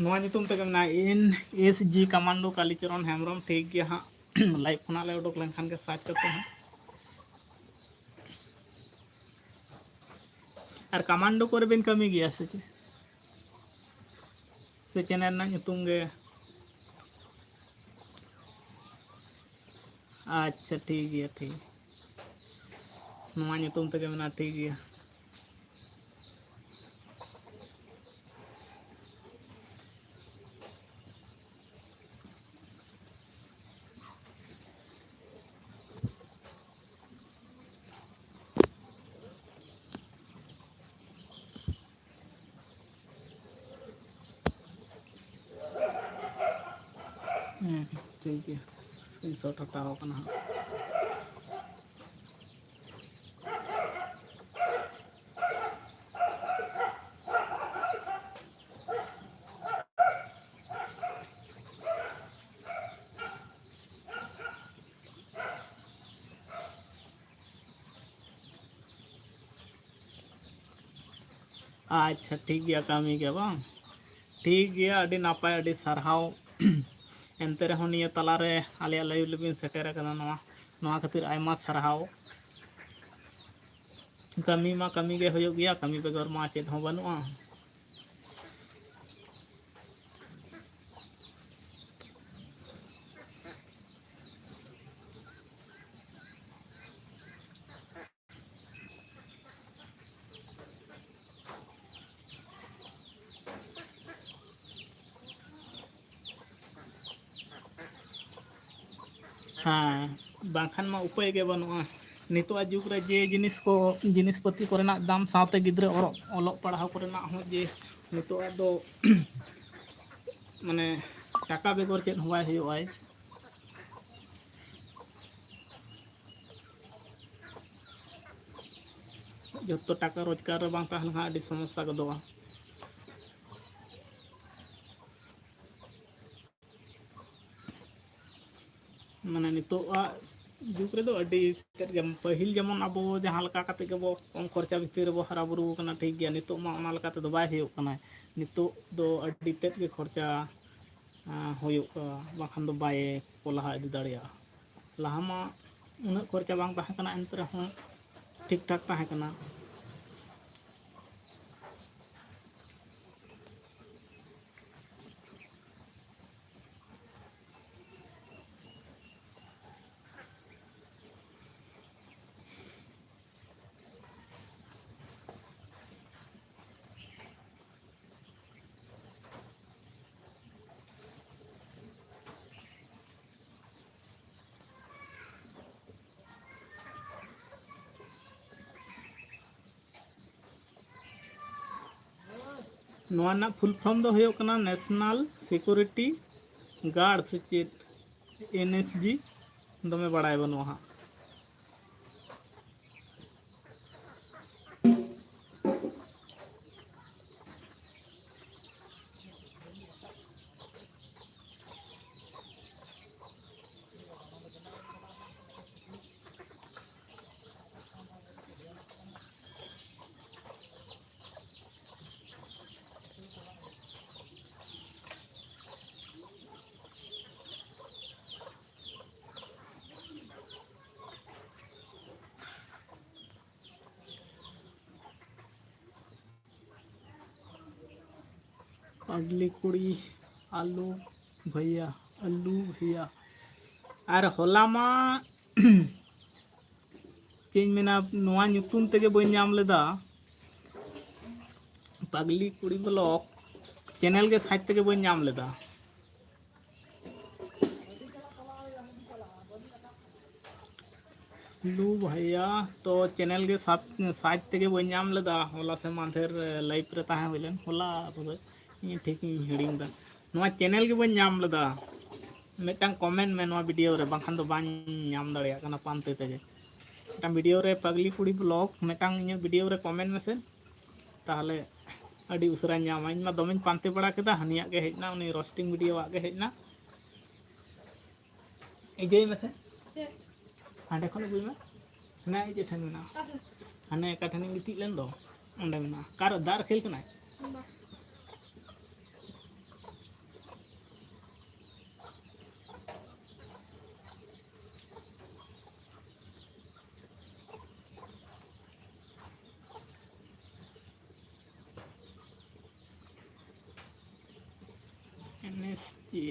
ᱱᱚᱣᱟ ᱧᱩᱛᱩᱢ ᱛᱮᱜᱮ ᱢᱮᱱᱟᱜᱼᱟ, N S G ᱠᱟᱢᱟᱱᱰᱳ Kalicharan Hembrom. ᱴᱷᱤᱠ ᱜᱮᱭᱟ ᱦᱟᱸᱜ, ᱞᱟᱭᱤᱵᱷ ᱠᱷᱚᱱᱟᱜ ᱞᱮ ᱩᱰᱩᱠ ᱞᱮᱱᱠᱷᱟᱱ ᱜᱮ ᱥᱟᱨᱪ ᱠᱟᱛᱮ ᱦᱟᱸᱜ᱾ ᱟᱨ ᱠᱟᱢᱟᱱᱰᱳ ᱠᱚᱨᱮ ᱵᱤᱱ ᱠᱟᱹᱢᱤ ᱜᱮᱭᱟ ᱥᱮ ᱪᱮᱫ? ᱥᱮ ᱪᱮᱱᱮᱞ ᱨᱮᱱᱟᱜ ᱧᱩᱛᱩᱢ ᱜᱮ? ᱟᱪᱪᱷᱟ, ᱴᱷᱤᱠ ᱜᱮᱭᱟ, ᱴᱷᱤᱠ᱾ ᱱᱚᱣᱟ ᱧᱩᱛᱩᱢ ᱛᱮᱜᱮ ᱢᱮᱱᱟᱜᱼᱟ, ᱴᱷᱤᱠ ᱜᱮᱭᱟ᱾ ᱦᱮᱸ, ᱴᱷᱤᱠ ᱜᱮᱭᱟ᱾ screenshot ᱦᱟᱛᱟᱣ ᱠᱟᱱᱟ ᱦᱟᱸᱜ᱾ ᱟᱪᱪᱷᱟ, ᱴᱷᱤᱠ ᱜᱮᱭᱟ, ᱠᱟᱹᱢᱤ ᱜᱮ ᱵᱟᱝ? ᱴᱷᱤᱠ ᱜᱮᱭᱟ, ᱟᱹᱰᱤ ᱱᱟᱯᱟᱭ, ᱟᱹᱰᱤ ᱥᱟᱨᱦᱟᱣ᱾ ᱮᱱᱛᱮ ᱨᱮᱦᱚᱸ ᱱᱤᱭᱟᱹ ᱛᱟᱞᱟᱨᱮ ᱟᱞᱮᱭᱟᱜ live ᱞᱤᱵᱤᱱ ᱥᱮᱴᱮᱨ ᱟᱠᱟᱫᱟ, ᱱᱚᱣᱟ, ᱱᱚᱣᱟ ᱠᱷᱟᱹᱛᱤᱨ ᱟᱭᱢᱟ ᱥᱟᱨᱦᱟᱣ᱾ ᱠᱟᱹᱢᱤ ᱢᱟ ᱠᱟᱹᱢᱤ ᱜᱮ ᱦᱩᱭᱩᱜ ᱜᱮᱭᱟ, ᱠᱟᱹᱢᱤ ᱵᱮᱜᱚᱨ ᱢᱟ ᱪᱮᱫ ᱦᱚᱸ ᱵᱟᱹᱱᱩᱜᱼᱟ᱾ ᱦᱮᱸ, ᱵᱟᱝᱠᱷᱟᱱ ᱢᱟ ᱩᱯᱟᱹᱭ ᱜᱮ ᱵᱟᱹᱱᱩᱜᱼᱟ᱾ ᱱᱤᱛᱚᱜᱟᱜ ᱡᱩᱜᱽ ᱨᱮ ᱡᱮ ᱡᱤᱱᱤᱥ ᱠᱚ, ᱡᱤᱱᱤᱥ ᱯᱟᱹᱛᱤ ᱠᱚᱨᱮᱱᱟᱜ ᱫᱟᱢ ᱥᱟᱶᱛᱮ ᱜᱤᱫᱽᱨᱟᱹ ᱚᱞᱚᱜ, ᱚᱞᱚᱜ ᱯᱟᱲᱦᱟᱣ ᱠᱚᱨᱮᱱᱟᱜ ᱦᱚᱸ ᱡᱮ ᱱᱤᱛᱚᱜᱟᱜ ᱫᱚ ᱢᱟᱱᱮ ᱴᱟᱠᱟ ᱵᱮᱜᱚᱨ ᱪᱮᱫ ᱦᱚᱸ ᱵᱟᱭ ᱦᱩᱭᱩᱜᱼᱟᱭ᱾ ᱡᱚᱛᱚ ᱴᱟᱠᱟ ᱨᱳᱡᱽᱜᱟᱨ ᱨᱮ ᱵᱟᱝ ᱛᱟᱦᱮᱸ ᱞᱮᱱᱠᱷᱟᱱ ᱟᱹᱰᱤ ᱥᱚᱢᱚᱥᱥᱟ ᱜᱚᱫᱚᱜᱼᱟ᱾ ᱢᱟᱱᱮ ᱱᱤᱛᱚᱜᱟᱜ ᱡᱩᱜᱽ ᱨᱮᱫᱚ ᱟᱹᱰᱤ ᱛᱮᱫ ᱜᱮ, ᱯᱟᱹᱦᱤᱞ ᱡᱮᱢᱚᱱ ᱟᱵᱚ ᱡᱟᱦᱟᱸ ᱞᱮᱠᱟ ᱠᱟᱛᱮ ᱜᱮᱵᱚ ᱠᱚᱢ ᱠᱷᱚᱨᱪᱟ ᱵᱷᱤᱛᱤᱨ ᱨᱮᱵᱚ ᱦᱟᱨᱟ ᱵᱩᱨᱩ ᱟᱠᱟᱱᱟ, ᱴᱷᱤᱠ ᱜᱮᱭᱟ, ᱱᱤᱛᱚᱜ ᱢᱟ ᱚᱱᱟ ᱞᱮᱠᱟ ᱛᱮᱫᱚ ᱵᱟᱭ ᱦᱩᱭᱩᱜ ᱠᱟᱱᱟ᱾ ᱱᱤᱛᱚᱜ ᱫᱚ ᱟᱹᱰᱤ ᱛᱮᱫ ᱜᱮ ᱠᱷᱚᱨᱪᱟ, ᱟᱸ, ᱦᱩᱭᱩᱜᱼᱟ, ᱵᱟᱝᱠᱷᱟᱱ ᱫᱚ ᱵᱟᱭ ᱠᱚ ᱞᱟᱦᱟ ᱤᱫᱤ ᱫᱟᱲᱮᱭᱟᱜᱼᱟ᱾ ᱞᱟᱦᱟ ᱢᱟ ᱩᱱᱟᱹᱜ ᱠᱷᱚᱨᱪᱟ ᱵᱟᱝ ᱛᱟᱦᱮᱸ ᱠᱟᱱᱟ, ᱮᱱᱛᱮ ᱨᱮᱦᱚᱸ ᱴᱷᱤᱠ ᱴᱷᱟᱠ ᱛᱟᱦᱮᱸ ᱠᱟᱱᱟ᱾ ᱱᱚᱣᱟ ᱨᱮᱱᱟᱜ full form ᱫᱚ ᱦᱩᱭᱩᱜ ᱠᱟᱱᱟ National Security Guard ᱥᱮ ᱪᱮᱫ? ᱮᱱ ᱮᱥ ᱡᱤ ᱫᱚᱢᱮ ᱵᱟᱲᱟᱭ ᱵᱟᱹᱱᱩᱜᱼᱟ ᱦᱟᱸᱜ᱾ ᱯᱟᱜᱽᱞᱤ ᱠᱩᱲᱤ, ᱟᱞᱩ ᱵᱷᱟᱭᱟ, ᱟᱞᱩ ᱵᱷᱟᱭᱟ᱾ ᱟᱨ ᱦᱚᱞᱟ ᱢᱟ ᱪᱮᱫ ᱤᱧ ᱢᱮᱱᱟ, ᱱᱚᱣᱟ ᱧᱩᱛᱩᱢ ᱛᱮᱜᱮ ᱵᱟᱹᱧ ᱧᱟᱢ ᱞᱮᱫᱟ, ᱯᱟᱜᱽᱞᱤ ᱠᱩᱲᱤ ᱵᱞᱚᱜ ᱪᱮᱱᱮᱞ ᱜᱮ ᱥᱟᱡᱽ ᱛᱮᱜᱮ ᱵᱟᱹᱧ ᱧᱟᱢ ᱞᱮᱫᱟ᱾ ᱞᱩ ᱵᱷᱟᱭᱟ, ᱛᱚ ᱪᱮᱱᱮᱞ ᱜᱮ ᱥᱟᱵ, ᱥᱟᱡᱽ ᱛᱮᱜᱮ ᱵᱟᱹᱧ ᱧᱟᱢ ᱞᱮᱫᱟ᱾ ᱦᱚᱞᱟ ᱥᱮ ᱢᱟᱫᱷᱮᱨ ᱞᱟᱭᱤᱵᱷ ᱨᱮ ᱛᱟᱦᱮᱸ ᱦᱩᱭ ᱞᱮᱱ, ᱦᱚᱞᱟ ᱵᱚᱞᱮ, ᱤᱧ ᱴᱷᱤᱠ ᱤᱧ ᱦᱤᱲᱤᱧ ᱮᱫᱟ᱾ ᱱᱚᱣᱟ ᱪᱮᱱᱮᱞ ᱜᱮ ᱵᱟᱹᱧ ᱧᱟᱢ ᱞᱮᱫᱟ᱾ ᱢᱤᱫᱴᱟᱝ ᱠᱚᱢᱮᱱᱴ ᱢᱮ ᱱᱚᱣᱟ ᱵᱷᱤᱰᱤᱭᱳ ᱨᱮ, ᱵᱟᱝᱠᱷᱟᱱ ᱫᱚ ᱵᱟᱹᱧ ᱧᱟᱢ ᱫᱟᱲᱮᱭᱟᱜ ᱠᱟᱱᱟ ᱯᱟᱱᱛᱮ ᱛᱮᱜᱮ᱾ ᱢᱤᱫᱴᱟᱝ ᱵᱷᱤᱰᱤᱭᱳ ᱨᱮ ᱯᱟᱜᱽᱞᱤ ᱠᱩᱲᱤ ᱵᱞᱚᱜ, ᱢᱤᱫᱴᱟᱝ ᱤᱧᱟᱹᱜ ᱵᱷᱤᱰᱤᱭᱳ ᱨᱮ ᱠᱚᱢᱮᱱᱴ ᱢᱮᱥᱮ, ᱛᱟᱦᱚᱞᱮ ᱟᱹᱰᱤ ᱩᱥᱟᱹᱨᱟᱧ ᱧᱟᱢᱟ᱾ ᱤᱧ ᱢᱟ ᱫᱚᱢᱮᱧ ᱯᱟᱱᱛᱮ ᱵᱟᱲᱟ ᱠᱮᱫᱟ, ᱦᱟᱹᱱᱤᱭᱟᱜ ᱜᱮ ᱦᱮᱡ ᱮᱱᱟ, ᱩᱱᱤ ᱨᱳᱥᱴᱤᱝ ᱵᱷᱤᱰᱤᱭᱳᱣᱟᱜ ᱜᱮ ᱦᱮᱡ ᱮᱱᱟ᱾ ᱤᱡᱟᱹᱭ ᱢᱮᱥᱮ, ᱦᱟᱸᱰᱮ ᱠᱷᱚᱱ ᱟᱹᱜᱩᱭ ᱢᱮ᱾ ᱦᱟᱱᱮ ᱤᱡᱟᱹ ᱴᱷᱮᱱ ᱢᱮᱱᱟᱜᱼᱟ, ᱦᱟᱱᱮ ᱚᱠᱟ ᱴᱷᱮᱱᱤᱧ ᱜᱤᱛᱤᱡ ᱞᱮᱱ ᱫᱚ, ᱚᱸᱰᱮ ᱢᱮᱱᱟᱜᱼᱟ᱾ ᱚᱠᱟᱨᱮ ᱫᱟᱜ ᱨᱮ ᱠᱷᱮᱞ ᱠᱟᱱᱟᱭ? N S G.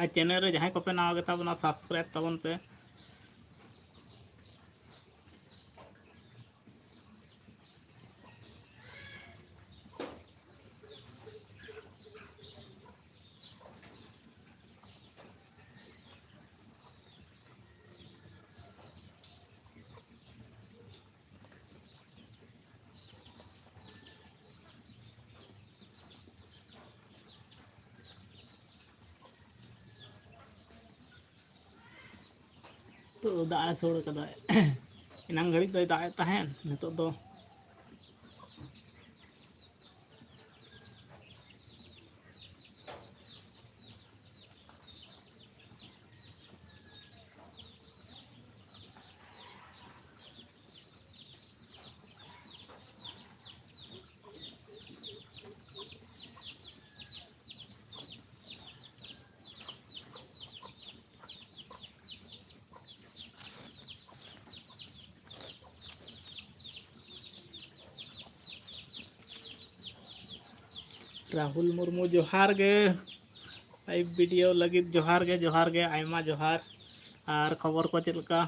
ᱟᱨ ᱪᱮᱱᱮᱞ ᱨᱮ ᱡᱟᱦᱟᱸᱭ ᱠᱚᱯᱮ ᱱᱟᱣᱟ ᱜᱮᱛᱟ ᱵᱚᱱᱟ, ᱥᱟᱵᱥᱠᱨᱟᱭᱤᱵ ᱛᱟᱵᱚᱱ ᱯᱮ᱾ ᱱᱤᱛᱚᱜ ᱫᱚ ᱫᱟᱜ ᱮ ᱟᱹᱥᱩᱲ ᱠᱟᱫᱟ᱾ ᱮᱱᱟᱝ ᱜᱷᱟᱹᱲᱤᱡ ᱫᱚᱭ ᱫᱟᱜ ᱮᱫ ᱛᱟᱦᱮᱸᱫ, ᱱᱤᱛᱚᱜ ᱫᱚ ᱨᱟᱦᱩᱞ ᱢᱩᱨᱢᱩ, ᱡᱚᱦᱟᱨ ᱜᱮ᱾ ᱞᱟᱭᱤᱵᱷ ᱵᱷᱤᱰᱤᱭᱳ ᱞᱟᱹᱜᱤᱫ ᱡᱚᱦᱟᱨ ᱜᱮ, ᱡᱚᱦᱟᱨ ᱜᱮ, ᱟᱭᱢᱟ ᱡᱚᱦᱟᱨ᱾ ᱟᱨ ᱠᱷᱚᱵᱚᱨ ᱠᱚ ᱪᱮᱫ ᱞᱮᱠᱟ?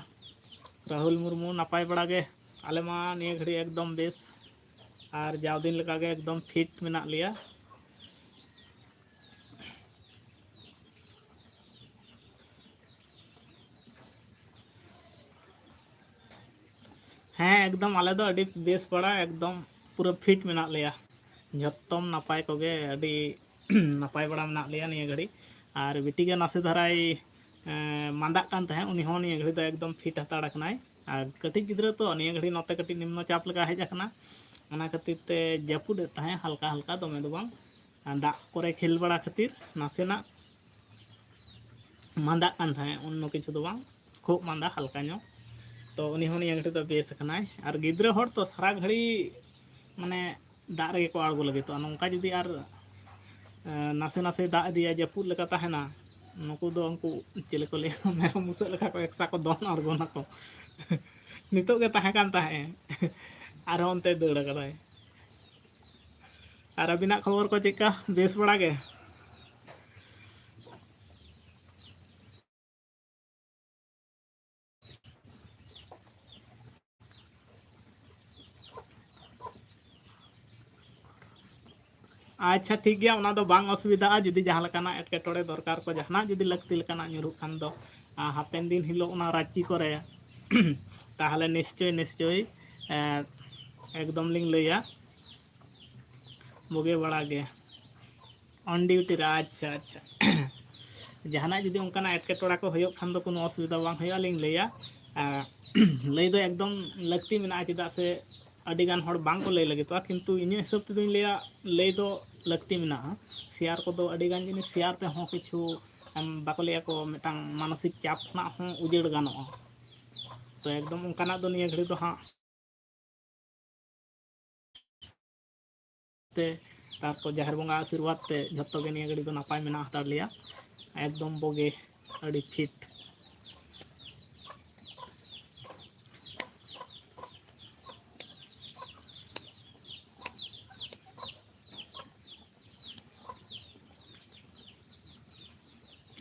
ᱨᱟᱦᱩᱞ ᱢᱩᱨᱢᱩ, ᱱᱟᱯᱟᱭ ᱵᱟᱲᱟ ᱜᱮ? ᱟᱞᱮ ᱢᱟ ᱱᱤᱭᱟᱹ ᱜᱷᱟᱹᱲᱤᱡ ᱮᱠᱫᱚᱢ ᱵᱮᱥ, ᱟᱨ ᱡᱟᱣ ᱫᱤᱱ ᱞᱮᱠᱟᱜᱮ ᱮᱠᱫᱚᱢ ᱯᱷᱤᱴ ᱢᱮᱱᱟᱜ ᱞᱮᱭᱟ᱾ ᱦᱮᱸ, ᱮᱠᱫᱚᱢ ᱟᱞᱮ ᱫᱚ ᱟᱹᱰᱤ ᱵᱮᱥ ᱵᱟᱲᱟ, ᱮᱠᱫᱚᱢ ᱯᱩᱨᱟᱹ ᱯᱷᱤᱴ ᱢᱮᱱᱟᱜ ᱞᱮᱭᱟ᱾ ᱡᱷᱚᱛᱚᱢ ᱱᱟᱯᱟᱭ ᱠᱚᱜᱮ, ᱟᱹᱰᱤ ᱱᱟᱯᱟᱭ ᱵᱟᱲᱟ ᱢᱮᱱᱟᱜ ᱞᱮᱭᱟ ᱱᱤᱭᱟᱹ ᱜᱷᱟᱹᱲᱤᱡ᱾ ᱟᱨ ᱵᱤᱴᱤ ᱜᱮ ᱱᱟᱥᱮ ᱫᱷᱟᱨᱟᱭ, ᱮᱸ, ᱢᱟᱸᱫᱟᱜ ᱠᱟᱱ ᱛᱟᱦᱮᱸᱫ, ᱩᱱᱤ ᱦᱚᱸ ᱱᱤᱭᱟᱹ ᱜᱷᱟᱹᱲᱤᱡ ᱫᱚ ᱮᱠᱫᱚᱢ ᱯᱷᱤᱴ ᱦᱟᱛᱟᱲ ᱟᱠᱟᱱᱟᱭ᱾ ᱟᱨ ᱠᱟᱹᱴᱤᱡ ᱜᱤᱫᱽᱨᱟᱹ ᱛᱚ, ᱱᱤᱭᱟᱹ ᱜᱷᱟᱹᱲᱤᱡ ᱱᱚᱛᱮ ᱠᱟᱹᱴᱤᱡ ᱱᱤᱢᱱᱚ ᱪᱟᱯ ᱞᱮᱠᱟ ᱦᱮᱡ ᱟᱠᱟᱱᱟ, ᱚᱱᱟ ᱠᱷᱟᱹᱛᱤᱨ ᱛᱮ ᱡᱟᱹᱯᱩᱫ ᱮᱫ ᱛᱟᱦᱮᱸᱫ ᱦᱟᱞᱠᱟ ᱦᱟᱞᱠᱟ, ᱫᱚᱢᱮ ᱫᱚ ᱵᱟᱝ᱾ ᱟᱨ ᱫᱟᱜ ᱠᱚᱨᱮ ᱠᱷᱮᱞ ᱵᱟᱲᱟ ᱠᱷᱟᱹᱛᱤᱨ ᱱᱟᱥᱮᱱᱟᱜ ᱢᱟᱸᱫᱟᱜ ᱠᱟᱱ ᱛᱟᱦᱮᱸᱫ, ᱚᱱᱱᱚ ᱠᱤᱪᱷᱩ ᱫᱚ ᱵᱟᱝ, ᱠᱷᱩᱜ ᱢᱟᱸᱫᱟ ᱦᱟᱞᱠᱟ ᱧᱚᱜ᱾ ᱛᱚ ᱩᱱᱤ ᱦᱚᱸ ᱱᱤᱭᱟᱹ ᱜᱷᱟᱹᱲᱤᱡ ᱫᱚ ᱵᱮᱥ ᱟᱠᱟᱱᱟᱭ᱾ ᱟᱨ ᱜᱤᱫᱽᱨᱟᱹ ᱦᱚᱲ ᱛᱚ ᱥᱟᱨᱟ ᱜᱷᱟᱹᱲᱤ ᱢᱟᱱᱮ ᱫᱟᱜ ᱨᱮᱜᱮ ᱠᱚ ᱟᱬᱜᱚ ᱞᱟᱹᱜᱤᱫᱚᱜᱼᱟ᱾ ᱱᱚᱝᱠᱟ ᱡᱩᱫᱤ ᱟᱨ, ᱮᱸ, ᱱᱟᱥᱮ ᱱᱟᱥᱮ ᱫᱟᱜ ᱤᱫᱤᱭᱟ, ᱡᱟᱹᱯᱩᱫ ᱞᱮᱠᱟ ᱛᱟᱦᱮᱱᱟ, ᱱᱩᱠᱩ ᱫᱚ ᱩᱱᱠᱩ ᱪᱤᱞᱤ ᱠᱚ ᱞᱟᱹᱭᱟ, ᱢᱮᱨᱚᱢ ᱵᱩᱥᱟᱹᱜ ᱞᱮᱠᱟ ᱠᱚ ᱮᱠᱥᱟ ᱠᱚ ᱫᱚᱱ ᱟᱬᱜᱚᱱᱟᱠᱚ᱾ ᱱᱤᱛᱚᱜ ᱜᱮ ᱛᱟᱦᱮᱸ ᱠᱟᱱ ᱛᱟᱦᱮᱸᱫ ᱮ, ᱟᱨᱦᱚᱸ ᱚᱱᱛᱮ ᱫᱟᱹᱲ ᱟᱠᱟᱫᱟᱭ᱾ ᱟᱨ ᱟᱹᱵᱤᱱᱟᱜ ᱠᱷᱚᱵᱚᱨ ᱠᱚ ᱪᱮᱫᱠᱟ? ᱵᱮᱥ ᱵᱟᱲᱟ ᱜᱮ? ᱟᱪᱪᱷᱟ, ᱴᱷᱤᱠ ᱜᱮᱭᱟ, ᱚᱱᱟ ᱫᱚ ᱵᱟᱝ ᱚᱥᱩᱵᱤᱫᱷᱟᱜᱼᱟ᱾ ᱡᱩᱫᱤ ᱡᱟᱦᱟᱸ ᱞᱮᱠᱟᱱᱟᱜ ᱮᱴᱠᱮᱴᱚᱬᱮ ᱫᱚᱨᱠᱟᱨ ᱠᱚ, ᱡᱟᱦᱟᱱᱟᱜ ᱡᱩᱫᱤ ᱞᱟᱹᱠᱛᱤ ᱞᱮᱠᱟᱱᱟᱜ ᱧᱩᱨᱩᱜ ᱠᱷᱟᱱ ᱫᱚ, ᱟᱸ, ᱦᱟᱯᱮᱱ ᱫᱤᱱ ᱦᱤᱞᱳᱜ ᱚᱱᱟ ᱨᱟᱺᱪᱤ ᱠᱚᱨᱮ, ᱛᱟᱦᱚᱞᱮ ᱱᱤᱥᱪᱳᱭ, ᱱᱤᱥᱪᱳᱭ, ᱮᱸ, ᱮᱠᱫᱚᱢ ᱞᱤᱧ ᱞᱟᱹᱭᱟ, ᱵᱩᱜᱤ ᱵᱟᱲᱟ ᱜᱮ᱾ On duty ᱨᱮ, ᱟᱪᱪᱷᱟ, ᱟᱪᱪᱷᱟ᱾ ᱡᱟᱦᱟᱱᱟᱜ ᱡᱩᱫᱤ ᱚᱱᱠᱟᱱᱟᱜ ᱮᱴᱠᱮᱴᱚᱬᱮ ᱠᱚ ᱦᱩᱭᱩᱜ ᱠᱷᱟᱱ ᱫᱚ ᱠᱳᱱᱳ ᱚᱥᱩᱵᱤᱫᱷᱟ ᱵᱟᱝ ᱦᱩᱭᱩᱜᱼᱟ, ᱞᱤᱧ ᱞᱟᱹᱭᱟ᱾ ᱟᱸ, ᱞᱟᱹᱭ ᱫᱚ ᱮᱠᱫᱚᱢ ᱞᱟᱹᱠᱛᱤ ᱢᱮᱱᱟᱜᱼᱟ, ᱪᱮᱫᱟᱜ ᱥᱮ ᱟᱹᱰᱤ ᱜᱟᱱ ᱦᱚᱲ ᱵᱟᱝ ᱠᱚ ᱞᱟᱹᱭ ᱞᱟᱹᱜᱤᱫᱚᱜᱼᱟ, ᱠᱤᱱᱛᱩ ᱤᱧᱟᱹᱜ ᱦᱤᱥᱟᱹᱵ ᱛᱮᱫᱚᱧ ᱞᱟᱹᱭᱟ, ᱞᱟᱹᱭ ᱫᱚ ᱞᱟᱹᱠᱛᱤ ᱢᱮᱱᱟᱜᱼᱟ᱾ ᱥᱮᱭᱟᱨ ᱠᱚᱫᱚ ᱟᱹᱰᱤ ᱜᱟᱱ ᱡᱤᱱᱤᱥ ᱥᱮᱭᱟᱨ ᱛᱮᱦᱚᱸ ᱠᱤᱪᱷᱩ, ᱮᱢ, ᱵᱟᱠᱚ ᱞᱟᱹᱭᱟ ᱠᱚ, ᱢᱤᱫᱴᱟᱝ ᱢᱟᱱᱚᱥᱤᱠ ᱪᱟᱯ ᱠᱷᱚᱱᱟᱜ ᱦᱚᱸ ᱩᱡᱟᱹᱲ ᱜᱟᱱᱚᱜᱼᱟ᱾ ᱛᱚ ᱮᱠᱫᱚᱢ ᱚᱱᱠᱟᱱᱟᱜ ᱫᱚ ᱱᱤᱭᱟᱹ ᱜᱷᱟᱹᱲᱤ ᱫᱚ ᱦᱟᱸᱜ ᱛᱮ, ᱛᱟᱨᱯᱚᱨ ᱡᱟᱦᱮᱨ ᱵᱚᱸᱜᱟ ᱟᱥᱤᱨᱵᱟᱫᱽ ᱛᱮ ᱡᱷᱚᱛᱚ ᱜᱮ ᱱᱤᱭᱟᱹ ᱜᱷᱟᱹᱲᱤ ᱫᱚ ᱱᱟᱯᱟᱭ ᱢᱮᱱᱟᱜ ᱦᱟᱛᱟᱲ ᱞᱮᱭᱟ᱾ ᱮᱠᱫᱚᱢ ᱵᱩᱜᱤ, ᱟᱹᱰᱤ ᱯᱷᱤᱴ᱾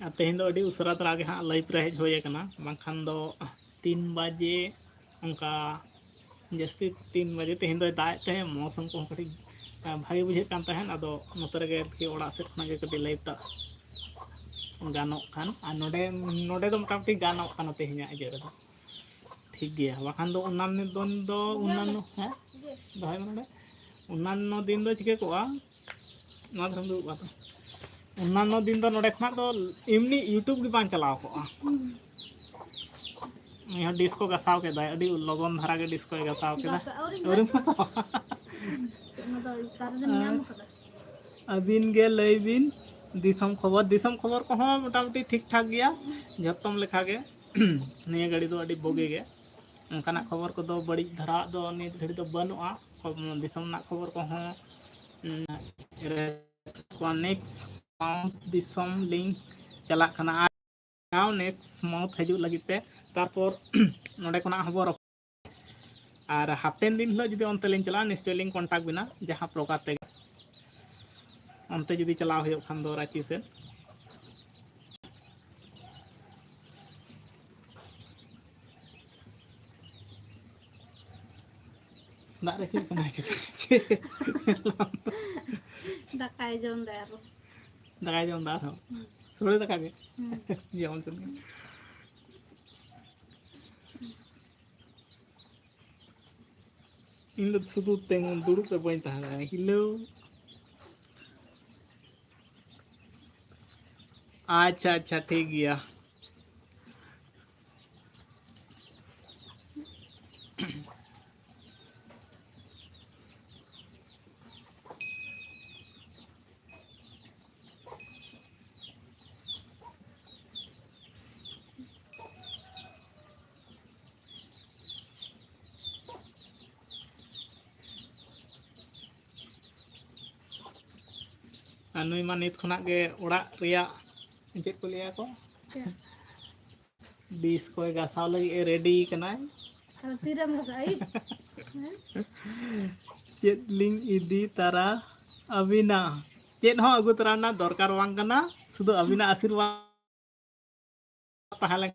ᱟᱨ ᱛᱮᱦᱮᱧ ᱫᱚ ᱟᱹᱰᱤ ᱩᱥᱟᱹᱨᱟ ᱫᱷᱟᱨᱟ ᱜᱮ ᱦᱟᱸᱜ ᱞᱟᱭᱤᱵᱷ ᱨᱮ ᱦᱮᱡ ᱦᱩᱭ ᱟᱠᱟᱱᱟ, ᱵᱟᱝᱠᱷᱟᱱ ᱫᱚ ᱛᱤᱱ ᱵᱟᱡᱮ ᱚᱱᱠᱟ ᱡᱟᱹᱥᱛᱤ ᱛᱤᱱ ᱵᱟᱡᱮ, ᱛᱮᱦᱮᱧ ᱫᱚᱭ ᱫᱟᱜ ᱮᱫ ᱛᱟᱦᱮᱸᱫ, ᱢᱳᱥᱩᱢ ᱠᱚᱦᱚᱸ ᱠᱟᱹᱴᱤᱡ, ᱟᱸ, ᱵᱷᱟᱜᱮ ᱵᱩᱡᱷᱟᱹᱜ ᱠᱟᱱ ᱛᱟᱦᱮᱸᱫ᱾ ᱟᱫᱚ ᱱᱚᱛᱮ ᱨᱮᱜᱮ ᱟᱨᱠᱤ ᱚᱲᱟᱜ ᱥᱮᱫ ᱠᱷᱚᱱᱟᱜ ᱜᱮ ᱠᱟᱹᱴᱤᱡ ᱞᱟᱭᱤᱵᱷ ᱴᱟᱜ ᱜᱟᱱᱚᱜ ᱠᱷᱟᱱ, ᱟᱨ ᱱᱚᱰᱮ, ᱱᱚᱰᱮ ᱫᱚ ᱢᱚᱴᱟᱢᱩᱴᱤ ᱜᱟᱱᱚᱜ ᱠᱟᱱᱟ ᱛᱮᱦᱮᱧᱟᱜ ᱤᱭᱟᱹ ᱨᱮᱫᱚ, ᱴᱷᱤᱠ ᱜᱮᱭᱟ᱾ ᱵᱟᱠᱷᱟᱱ ᱫᱚ ᱚᱱᱟᱱᱚ ᱫᱤᱱ ᱫᱚ, ᱚᱱᱟᱱᱚ, ᱦᱮᱸ, ᱫᱚᱦᱚᱭ ᱢᱮ ᱱᱚᱰᱮ᱾ ᱚᱱᱟᱱᱚ ᱫᱤᱱ ᱫᱚ ᱪᱤᱠᱟᱹ ᱠᱚᱜᱼᱟ, ᱱᱚᱣᱟ ᱫᱷᱟᱨᱮᱢ ᱫᱩᱲᱩᱵ ᱠᱚᱜᱼᱟ ᱛᱚ᱾ ᱚᱱᱟᱱᱚ ᱫᱤᱱ ᱫᱚ ᱱᱚᱰᱮ ᱠᱷᱚᱱᱟᱜ ᱫᱚ ᱮᱢᱱᱤ YouTube ᱜᱮ ᱵᱟᱝ ᱪᱟᱞᱟᱣ ᱠᱚᱜᱼᱟ᱾ ᱩᱱᱤ ᱦᱚᱸ ᱰᱤᱥᱠᱚ ᱜᱟᱥᱟᱣ ᱠᱮᱫᱟᱭ, ᱟᱹᱰᱤ ᱞᱚᱜᱚᱱ ᱫᱷᱟᱨᱟ ᱜᱮ ᱰᱤᱥᱠᱚᱭ ᱜᱟᱥᱟᱣ ᱠᱮᱫᱟ᱾ ᱜᱟᱥᱟᱣ, ᱟᱹᱣᱨᱤ ᱟᱹᱣᱨᱤᱢ ᱜᱟᱥᱟᱣ᱾ ᱜᱟᱥᱟᱣᱟ᱾ ᱚᱱᱟ ᱫᱚ ᱚᱠᱟ ᱨᱮᱵᱮᱱ ᱧᱟᱢ ᱠᱟᱫᱟ? ᱟᱹᱵᱤᱱ ᱜᱮ ᱞᱟᱹᱭ ᱵᱤᱱ, ᱫᱤᱥᱚᱢ ᱠᱷᱚᱵᱚᱨ, ᱫᱤᱥᱚᱢ ᱠᱷᱚᱵᱚᱨ ᱠᱚᱦᱚᱸ ᱢᱚᱴᱟᱢᱩᱴᱤ ᱴᱷᱤᱠ ᱴᱷᱟᱠ ᱜᱮᱭᱟ, ᱡᱚᱛᱚᱢ ᱞᱮᱠᱟ ᱜᱮ᱾ ᱱᱤᱭᱟᱹ ᱜᱷᱟᱹᱲᱤ ᱫᱚ ᱟᱹᱰᱤ ᱵᱩᱜᱤ ᱜᱮ, ᱚᱱᱠᱟᱱᱟᱜ ᱠᱷᱚᱵᱚᱨ ᱠᱚᱫᱚ ᱵᱟᱹᱲᱤᱡ ᱫᱷᱟᱨᱟ ᱫᱚ ᱱᱤᱛ ᱜᱷᱟᱹᱲᱤ ᱫᱚ ᱵᱟᱹᱱᱩᱜᱼᱟ᱾ ᱠᱷᱚᱵ-, ᱫᱤᱥᱚᱢ ᱨᱮᱱᱟᱜ ᱠᱷᱚᱵᱚᱨ ᱠᱚᱦᱚᱸ, ᱩᱸ, ᱨᱮ-, ᱱᱮᱠᱥᱴ ᱢᱟᱱᱛᱷ ᱫᱤᱥᱚᱢ ᱞᱤᱧ ᱪᱟᱞᱟᱜ ᱠᱟᱱᱟ᱾ ᱟᱨ ᱱᱮᱠᱥᱴ ᱢᱟᱱᱛᱷ ᱦᱤᱡᱩᱜ ᱞᱟᱹᱜᱤᱫ ᱛᱮ, ᱛᱟᱨᱯᱚᱨ ᱱᱚᱰᱮ ᱠᱷᱚᱱᱟᱜ ᱦᱚᱸᱵᱚᱱ ᱨᱚᱯᱚᱲ᱾ ᱟᱨ ᱦᱟᱯᱮᱱ ᱫᱤᱱ ᱦᱤᱞᱳᱜ ᱡᱩᱫᱤ ᱚᱱᱛᱮ ᱞᱤᱧ ᱪᱟᱞᱟᱜᱼᱟ, ᱱᱤᱥᱪᱚᱭ ᱞᱤᱧ ᱠᱚᱱᱴᱟᱠᱴ ᱵᱤᱱᱟ, ᱡᱟᱦᱟᱸ ᱯᱨᱚᱠᱟᱨ ᱛᱮᱜᱮ ᱚᱱᱛᱮ ᱡᱩᱫᱤ ᱪᱟᱞᱟᱣ ᱦᱩᱭᱩᱜ ᱠᱷᱟᱱ ᱫᱚ ᱨᱟᱺᱪᱤ ᱥᱮᱫ᱾ ᱫᱟᱜ ᱨᱮ ᱠᱷᱮᱞ ᱠᱟᱱᱟᱭ ᱪᱮᱫ? ᱪᱮᱫ? ᱫᱟᱠᱟᱭ ᱡᱚᱢ ᱫᱟ ᱟᱨᱚ᱾ ᱫᱟᱠᱟᱭ ᱡᱚᱢ ᱫᱟ ᱟᱨᱦᱚᱸ᱾ ᱦᱩᱸ᱾ ᱥᱳᱲᱮ ᱫᱟᱠᱟ ᱜᱮ᱾ ᱦᱩᱸ᱾ ᱡᱮᱢᱚᱱ ᱛᱮᱢᱚᱱ᱾ ᱤᱧ ᱫᱚ ᱥᱩᱫᱷᱩ ᱛᱮᱢᱚᱱ ᱫᱩᱲᱩᱵ ᱨᱮ ᱵᱟᱹᱧ ᱛᱟᱦᱮᱸ ᱫᱟᱲᱮᱭᱟᱜᱼᱟ, ᱦᱤᱞᱟᱹᱣ᱾ ᱟᱪᱪᱷᱟ, ᱟᱪᱪᱷᱟ, ᱴᱷᱤᱠ ᱜᱮᱭᱟ᱾ ᱟᱨ ᱱᱩᱭ ᱢᱟ ᱱᱤᱛ ᱠᱷᱚᱱᱟᱜ ᱜᱮ ᱚᱲᱟᱜ ᱨᱮᱭᱟᱜ ᱪᱮᱫ ᱠᱚ ᱞᱟᱹᱭᱟ ᱠᱚ? ᱪᱮᱫ? ᱰᱤᱥ ᱠᱚᱭ ᱜᱟᱥᱟᱣ ᱞᱟᱹᱜᱤᱫ ᱮ ᱨᱮᱰᱤ ᱠᱟᱱᱟᱭ᱾ ᱟᱫᱚ ᱛᱤᱨᱮᱢ ᱜᱷᱟᱥᱟᱣᱟ? ᱟᱹᱭᱩᱵ? ᱦᱮᱸ? ᱪᱮᱫ ᱞᱤᱧ ᱤᱫᱤ ᱛᱟᱨᱟ ᱟᱹᱵᱤᱱᱟ? ᱪᱮᱫ ᱦᱚᱸ ᱟᱹᱜᱩ ᱛᱚᱨᱟ ᱨᱮᱱᱟᱜ ᱫᱚᱨᱠᱟᱨ ᱵᱟᱝ ᱠᱟᱱᱟ, ᱥᱩᱫᱷᱩ ᱟᱹᱵᱤᱱᱟᱜ ᱟᱥᱤᱨᱵᱟᱫᱽ ᱛᱟᱦᱮᱸ ᱞᱮᱱ᱾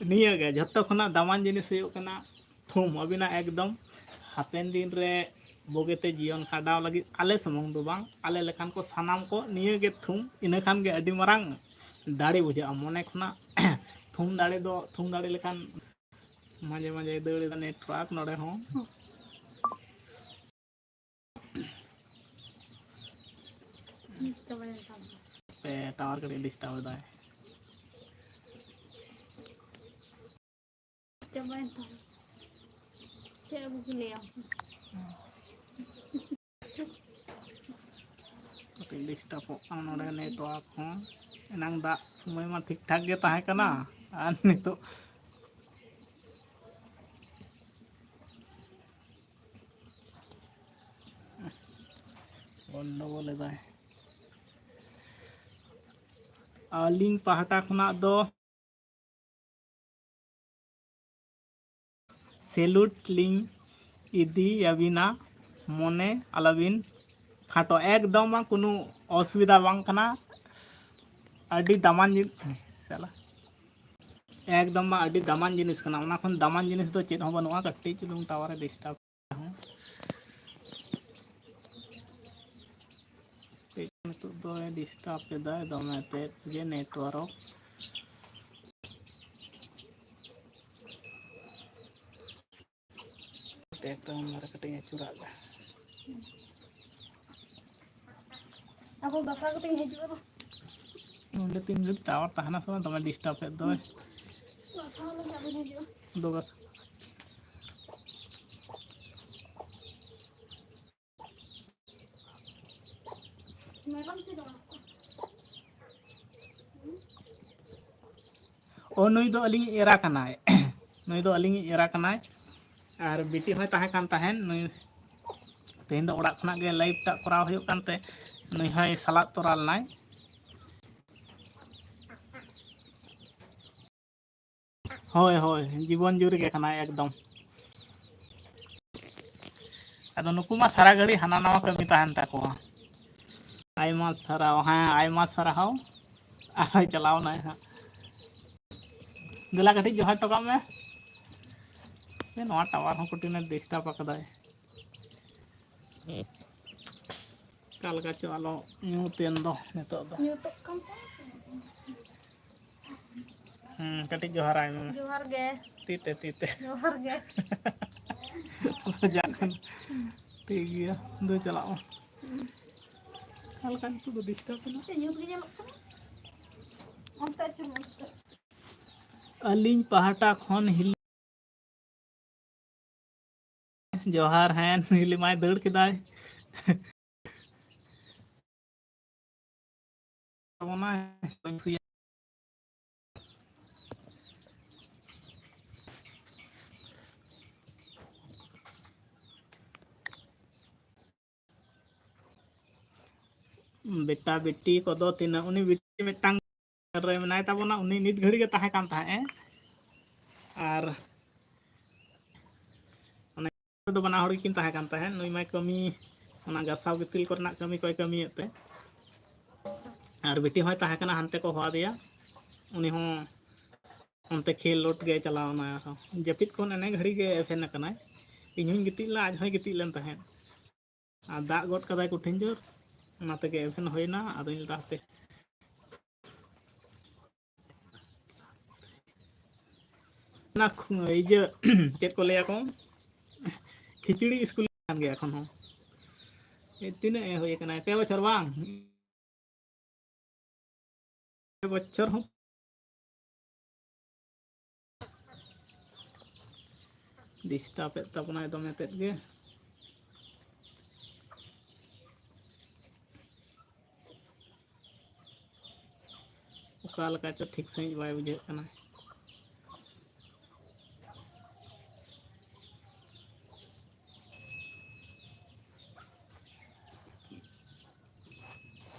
ᱱᱤᱭᱟᱹᱜᱮ ᱡᱷᱚᱛᱚ ᱠᱷᱚᱱᱟᱜ ᱫᱟᱢᱟᱱ ᱡᱤᱱᱤᱥ ᱦᱩᱭᱩᱜ ᱠᱟᱱᱟ ᱛᱷᱩᱢ᱾ ᱟᱹᱵᱤᱱᱟᱜ ᱮᱠᱫᱚᱢ ᱦᱟᱯᱮᱱ ᱫᱤᱱ ᱨᱮ ᱵᱩᱜᱤᱛᱮ ᱡᱤᱭᱚᱱ ᱠᱷᱟᱸᱰᱟᱣ ᱞᱟᱹᱜᱤᱫ ᱟᱞᱮ ᱥᱩᱢᱩᱝ ᱫᱚ ᱵᱟᱝ, ᱟᱞᱮ ᱞᱮᱠᱟᱱ ᱠᱚ ᱥᱟᱱᱟᱢ ᱠᱚ ᱱᱤᱭᱟᱹᱜᱮ ᱛᱷᱩᱢ, ᱤᱱᱟᱹ ᱠᱷᱟᱱ ᱜᱮ ᱟᱹᱰᱤ ᱢᱟᱨᱟᱝ ᱫᱟᱲᱮ ᱵᱩᱡᱷᱟᱹᱜᱼᱟ᱾ ᱢᱚᱱᱮ ᱠᱷᱚᱱᱟᱜ ᱛᱷᱩᱢ ᱫᱟᱲᱮ ᱫᱚ, ᱛᱷᱩᱢ ᱫᱟᱲᱮ ᱞᱮᱠᱷᱟᱱ ᱢᱟᱡᱷᱮ ᱢᱟᱡᱷᱮ ᱫᱟᱹᱲ ᱮᱫᱟ ᱱᱮᱴᱣᱟᱨᱠ ᱱᱚᱰᱮ ᱦᱚᱸ᱾ ᱱᱤᱛ ᱪᱟᱵᱟᱭᱮᱱ ᱛᱟᱢᱟ᱾ ᱯᱮ ᱴᱟᱣᱟᱨ ᱠᱟᱹᱴᱤᱡ ᱰᱤᱥᱴᱟᱵ ᱮᱫᱟᱭ᱾ ᱪᱟᱵᱟᱭᱮᱱ ᱛᱟᱢᱟ᱾ ᱪᱮᱫ ᱟᱹᱜᱩ ᱠᱚ ᱞᱟᱹᱭᱟ? ᱠᱟᱹᱴᱤᱡ ᱰᱤᱥᱴᱟᱵᱚᱜ ᱠᱟᱱᱟ ᱱᱚᱰᱮ ᱱᱮᱴᱣᱟᱨᱠ ᱦᱚᱸ᱾ ᱮᱱᱟᱝ ᱫᱟᱜ ᱥᱚᱢᱚᱭ ᱢᱟ ᱴᱷᱤᱠ ᱴᱷᱟᱠ ᱜᱮ ᱛᱟᱦᱮᱸ ᱠᱟᱱᱟ, ᱟᱨ ᱱᱤᱛᱚᱜ ᱜᱚᱱᱰᱚᱜᱳᱞ ᱮᱫᱟᱭ᱾ ᱟᱹᱞᱤᱧ ᱯᱟᱦᱴᱟ ᱠᱷᱚᱱᱟᱜ ᱫᱚ ᱥᱮᱞᱩᱴ ᱞᱤᱧ ᱤᱫᱤᱭᱟᱵᱤᱱᱟ, ᱢᱚᱱᱮ ᱟᱞᱚᱵᱤᱱ ᱠᱷᱟᱴᱚ᱾ ᱮᱠᱫᱚᱢ ᱵᱟᱝ, ᱠᱳᱱᱳ ᱚᱥᱩᱵᱤᱫᱷᱟ ᱵᱟᱝ ᱠᱟᱱᱟ᱾ ᱟᱹᱰᱤ ᱫᱟᱢᱟᱱ ᱡᱤᱱᱤᱥ᱾ ᱥᱟᱞᱟ᱾ ᱮᱠᱫᱚᱢ ᱢᱟ ᱟᱹᱰᱤ ᱫᱟᱢᱟᱱ ᱡᱤᱱᱤᱥ ᱠᱟᱱᱟ, ᱚᱱᱟ ᱠᱷᱚᱱ ᱫᱟᱢᱟᱱ ᱡᱤᱱᱤᱥ ᱫᱚ ᱪᱮᱫ ᱦᱚᱸ ᱵᱟᱹᱱᱩᱜᱼᱟ᱾ ᱠᱟᱹᱴᱤᱡ ᱪᱩᱞᱩᱝ ᱴᱟᱣᱟᱨᱮ ᱰᱤᱥᱴᱟᱵ᱾ ᱠᱟᱹᱴᱤᱡ ᱱᱤᱛᱚᱜ ᱫᱚᱭ ᱰᱤᱥᱴᱟᱵ ᱮᱫᱟᱭ ᱫᱚᱢᱮ ᱛᱮᱫ ᱜᱮ ᱱᱮᱴᱣᱟᱨᱠ᱾ ᱮᱠᱫᱚᱢ ᱢᱟᱨᱮ ᱠᱟᱹᱴᱤᱡ ᱤᱧ ᱟᱹᱪᱩᱨᱟᱜ ᱜᱮ᱾ ᱟᱵᱚ ᱜᱟᱥᱟᱣ ᱠᱟᱛᱮ ᱤᱧ ᱦᱤᱡᱩᱜᱼᱟ ᱫᱚ᱾ ᱱᱚᱸᱰᱮ ᱛᱤᱱ ᱜᱷᱟᱹᱲᱤᱡ ᱴᱟᱣᱟᱨ ᱛᱟᱦᱮᱱᱟ ᱥᱮ ᱵᱟᱝ, ᱫᱚᱢᱮ ᱰᱤᱥᱴᱟᱵ ᱮᱫ ᱫᱚᱭ᱾ ᱜᱟᱥᱟᱣ ᱞᱟᱹᱜᱤᱫ ᱟᱫᱚᱧ ᱦᱤᱡᱩᱜᱼᱟ᱾ ᱫᱚ ᱜᱟᱥᱟᱣ᱾ ᱢᱮᱨᱚᱢ ᱪᱮᱫ ᱚᱱᱟ? ᱳ, ᱱᱩᱭ ᱫᱚ ᱟᱹᱞᱤᱧᱤᱡ ᱮᱨᱟ ᱠᱟᱱᱟᱭ᱾ ᱱᱩᱭ ᱫᱚ ᱟᱹᱞᱤᱧᱤᱡ ᱮᱨᱟ ᱠᱟᱱᱟᱭ᱾ ᱟᱨ ᱵᱤᱴᱤ ᱦᱚᱸᱭ ᱛᱟᱦᱮᱸ ᱠᱟᱱ ᱛᱟᱦᱮᱸᱱ᱾ ᱱᱩᱭ ᱛᱮᱦᱮᱧ ᱫᱚ ᱚᱲᱟᱜ ᱠᱷᱚᱱᱟᱜ ᱜᱮ ᱞᱟᱭᱤᱵᱷ ᱴᱟᱜ ᱠᱚᱨᱟᱣ ᱦᱩᱭᱩᱜ ᱠᱟᱱᱛᱮ ᱱᱩᱭ ᱦᱚᱸᱭ ᱥᱟᱞᱟᱫ ᱛᱚᱨᱟ ᱞᱮᱱᱟᱭ᱾ ᱦᱳᱭ, ᱦᱳᱭ, ᱡᱤᱵᱚᱱ ᱡᱩᱨᱤ ᱜᱮ ᱠᱟᱱᱟᱭ ᱮᱠᱫᱚᱢ᱾ ᱟᱫᱚ ᱱᱩᱠᱩ ᱢᱟ ᱥᱟᱨᱟ ᱜᱷᱟᱹᱲᱤ ᱦᱟᱱᱟ ᱱᱟᱣᱟ ᱠᱟᱹᱢᱤ ᱛᱟᱦᱮᱱ ᱛᱟᱠᱚᱣᱟ᱾ ᱟᱭᱢᱟ ᱥᱟᱨᱦᱟᱣ, ᱦᱮᱸ, ᱟᱭᱢᱟ ᱥᱟᱨᱦᱟᱣ᱾ ᱟᱨᱦᱚᱸᱭ ᱪᱟᱞᱟᱣ ᱮᱱᱟᱭ ᱦᱟᱸᱜ᱾ ᱫᱮᱞᱟ ᱠᱟᱹᱴᱤᱡ ᱡᱚᱦᱟᱨ ᱦᱚᱴᱚ ᱠᱟᱜ ᱢᱮ᱾ ᱮ, ᱱᱚᱣᱟ ᱴᱟᱣᱟᱨ ᱦᱚᱸ ᱠᱟᱹᱴᱤᱡ ᱰᱤᱥᱴᱟᱵ ᱟᱠᱟᱫᱟᱭ᱾ ᱚᱠᱟ ᱞᱮᱠᱟ ᱪᱚ ᱟᱞᱚ ᱧᱩᱛ ᱮᱱ ᱫᱚ ᱱᱤᱛᱚᱜ ᱫᱚ᱾ ᱧᱩᱛᱚᱜ ᱠᱟᱱ ᱛᱟᱢᱟ᱾ ᱦᱩᱸ, ᱠᱟᱹᱴᱤᱡ ᱡᱚᱦᱟᱨᱟᱭ ᱢᱮ᱾ ᱡᱚᱦᱟᱨ ᱜᱮ᱾ ᱛᱤ ᱛᱮ, ᱛᱤ ᱛᱮ᱾ ᱡᱚᱦᱟᱨ ᱜᱮ᱾ ᱞᱟᱡᱟᱜ ᱠᱟᱱᱟ᱾ ᱴᱷᱤᱠ ᱜᱮᱭᱟ, ᱫᱩ ᱪᱟᱞᱟᱜ ᱢᱮ᱾ ᱦᱩᱸ᱾ ᱦᱟᱞᱠᱟ ᱱᱤᱛᱚᱜ ᱫᱚ ᱰᱤᱥᱴᱟᱵ ᱠᱟᱱᱟ᱾ ᱪᱮᱫ ᱧᱩᱛ ᱜᱮ ᱧᱮᱞᱚᱜ ᱠᱟᱱᱟ? ᱚᱱᱛᱮ ᱟᱹᱪᱩᱨ ᱢᱮ, ᱚᱱᱛᱮ᱾ ᱟᱹᱞᱤᱧ ᱯᱟᱦᱴᱟ ᱠᱷᱚᱱ ᱦᱤᱞ-, ᱡᱚᱦᱟᱨ, ᱦᱮᱸ, ᱱᱩᱭ ᱞᱮᱢᱟᱭ ᱫᱟᱹᱲ ᱠᱮᱫᱟᱭ᱾ ᱛᱟᱵᱚᱱᱟᱭ᱾ ᱵᱮᱴᱟ ᱵᱤᱴᱤ ᱠᱚᱫᱚ ᱛᱤᱱᱟᱹᱜ? ᱩᱱᱤ ᱵᱤᱴᱤ ᱢᱤᱫᱴᱟᱝ ᱨᱮ ᱢᱮᱱᱟᱭ ᱛᱟᱵᱚᱱᱟ, ᱩᱱᱤ ᱱᱤᱛ ᱜᱷᱟᱹᱲᱤ ᱜᱮ ᱛᱟᱦᱮᱸ ᱠᱟᱱ ᱛᱟᱦᱮᱸᱫ ᱮ᱾ ᱟᱨ ᱚᱱᱮ ᱫᱚ ᱵᱟᱱᱟ ᱦᱚᱲ ᱜᱮᱠᱤᱱ ᱛᱟᱦᱮᱸ ᱠᱟᱱ ᱛᱟᱦᱮᱸᱫ᱾ ᱱᱩᱭ ᱢᱟᱭ ᱠᱟᱹᱢᱤ, ᱚᱱᱟ ᱜᱟᱥᱟᱣ ᱜᱤᱛᱤᱞ ᱠᱚᱨᱮᱱᱟᱜ ᱠᱟᱹᱢᱤ ᱠᱚᱭ ᱠᱟᱹᱢᱤᱭᱮᱫ ᱛᱮ᱾ ᱟᱨ ᱵᱤᱴᱤ ᱦᱚᱸᱭ ᱛᱟᱦᱮᱸ ᱠᱟᱱᱟ, ᱦᱟᱱᱛᱮ ᱠᱚ ᱦᱚᱦᱚ ᱟᱫᱮᱭᱟ᱾ ᱩᱱᱤ ᱦᱚᱸ ᱚᱱᱛᱮ ᱠᱷᱮᱞᱳᱰ ᱜᱮ ᱪᱟᱞᱟᱣ ᱮᱱᱟᱭ ᱟᱨᱦᱚᱸ᱾ ᱡᱟᱹᱯᱤᱫ ᱠᱷᱚᱱ ᱮᱱᱮ ᱜᱷᱟᱹᱲᱤ ᱜᱮ ᱮᱵᱷᱮᱱ ᱟᱠᱟᱱᱟᱭ᱾ ᱤᱧ ᱦᱚᱸᱧ ᱜᱤᱛᱤᱡ ᱞᱮᱱᱟ, ᱟᱡ ᱦᱚᱸᱭ ᱜᱤᱛᱤᱡ ᱞᱮᱱ ᱛᱟᱦᱮᱸᱫ᱾ ᱟᱨ ᱫᱟᱜ ᱜᱚᱫ ᱠᱟᱫᱟᱭ ᱠᱚᱴᱷᱤᱱ ᱡᱳᱨ, ᱚᱱᱟ ᱛᱮᱜᱮ ᱮᱵᱷᱮᱱ ᱦᱩᱭᱱᱟ᱾ ᱟᱫᱚᱧ ᱞᱟᱹᱭᱫᱟ ᱦᱟᱯᱮ᱾ ᱚᱱᱟ ᱠᱷᱩ-, ᱤᱭᱟᱹ, ᱪᱮᱫ ᱠᱚ ᱞᱟᱹᱭᱟ ᱠᱚ, ᱠᱷᱤᱪᱲᱤ ᱥᱠᱩᱞ ᱠᱟᱱ ᱜᱮᱭᱟ ᱮᱠᱷᱚᱱ ᱦᱚᱸ᱾ ᱮ, ᱛᱤᱱᱟᱹᱜ ᱮ ᱦᱩᱭ ᱟᱠᱟᱱᱟ? ᱯᱮ ᱵᱚᱪᱷᱚᱨ ᱵᱟᱝ? ᱯᱮ ᱵᱚᱪᱷᱚᱨ ᱦᱚᱸ ᱰᱤᱥᱴᱟᱵᱮᱫ ᱛᱟᱵᱚᱱᱟᱭ ᱫᱚᱢᱮ ᱛᱮᱫ ᱜᱮ᱾ ᱚᱠᱟ ᱞᱮᱠᱟ ᱪᱚ ᱴᱷᱤᱠ ᱥᱟᱺᱦᱤᱡ ᱵᱟᱭ ᱵᱩᱡᱷᱟᱹᱜ ᱠᱟᱱᱟ᱾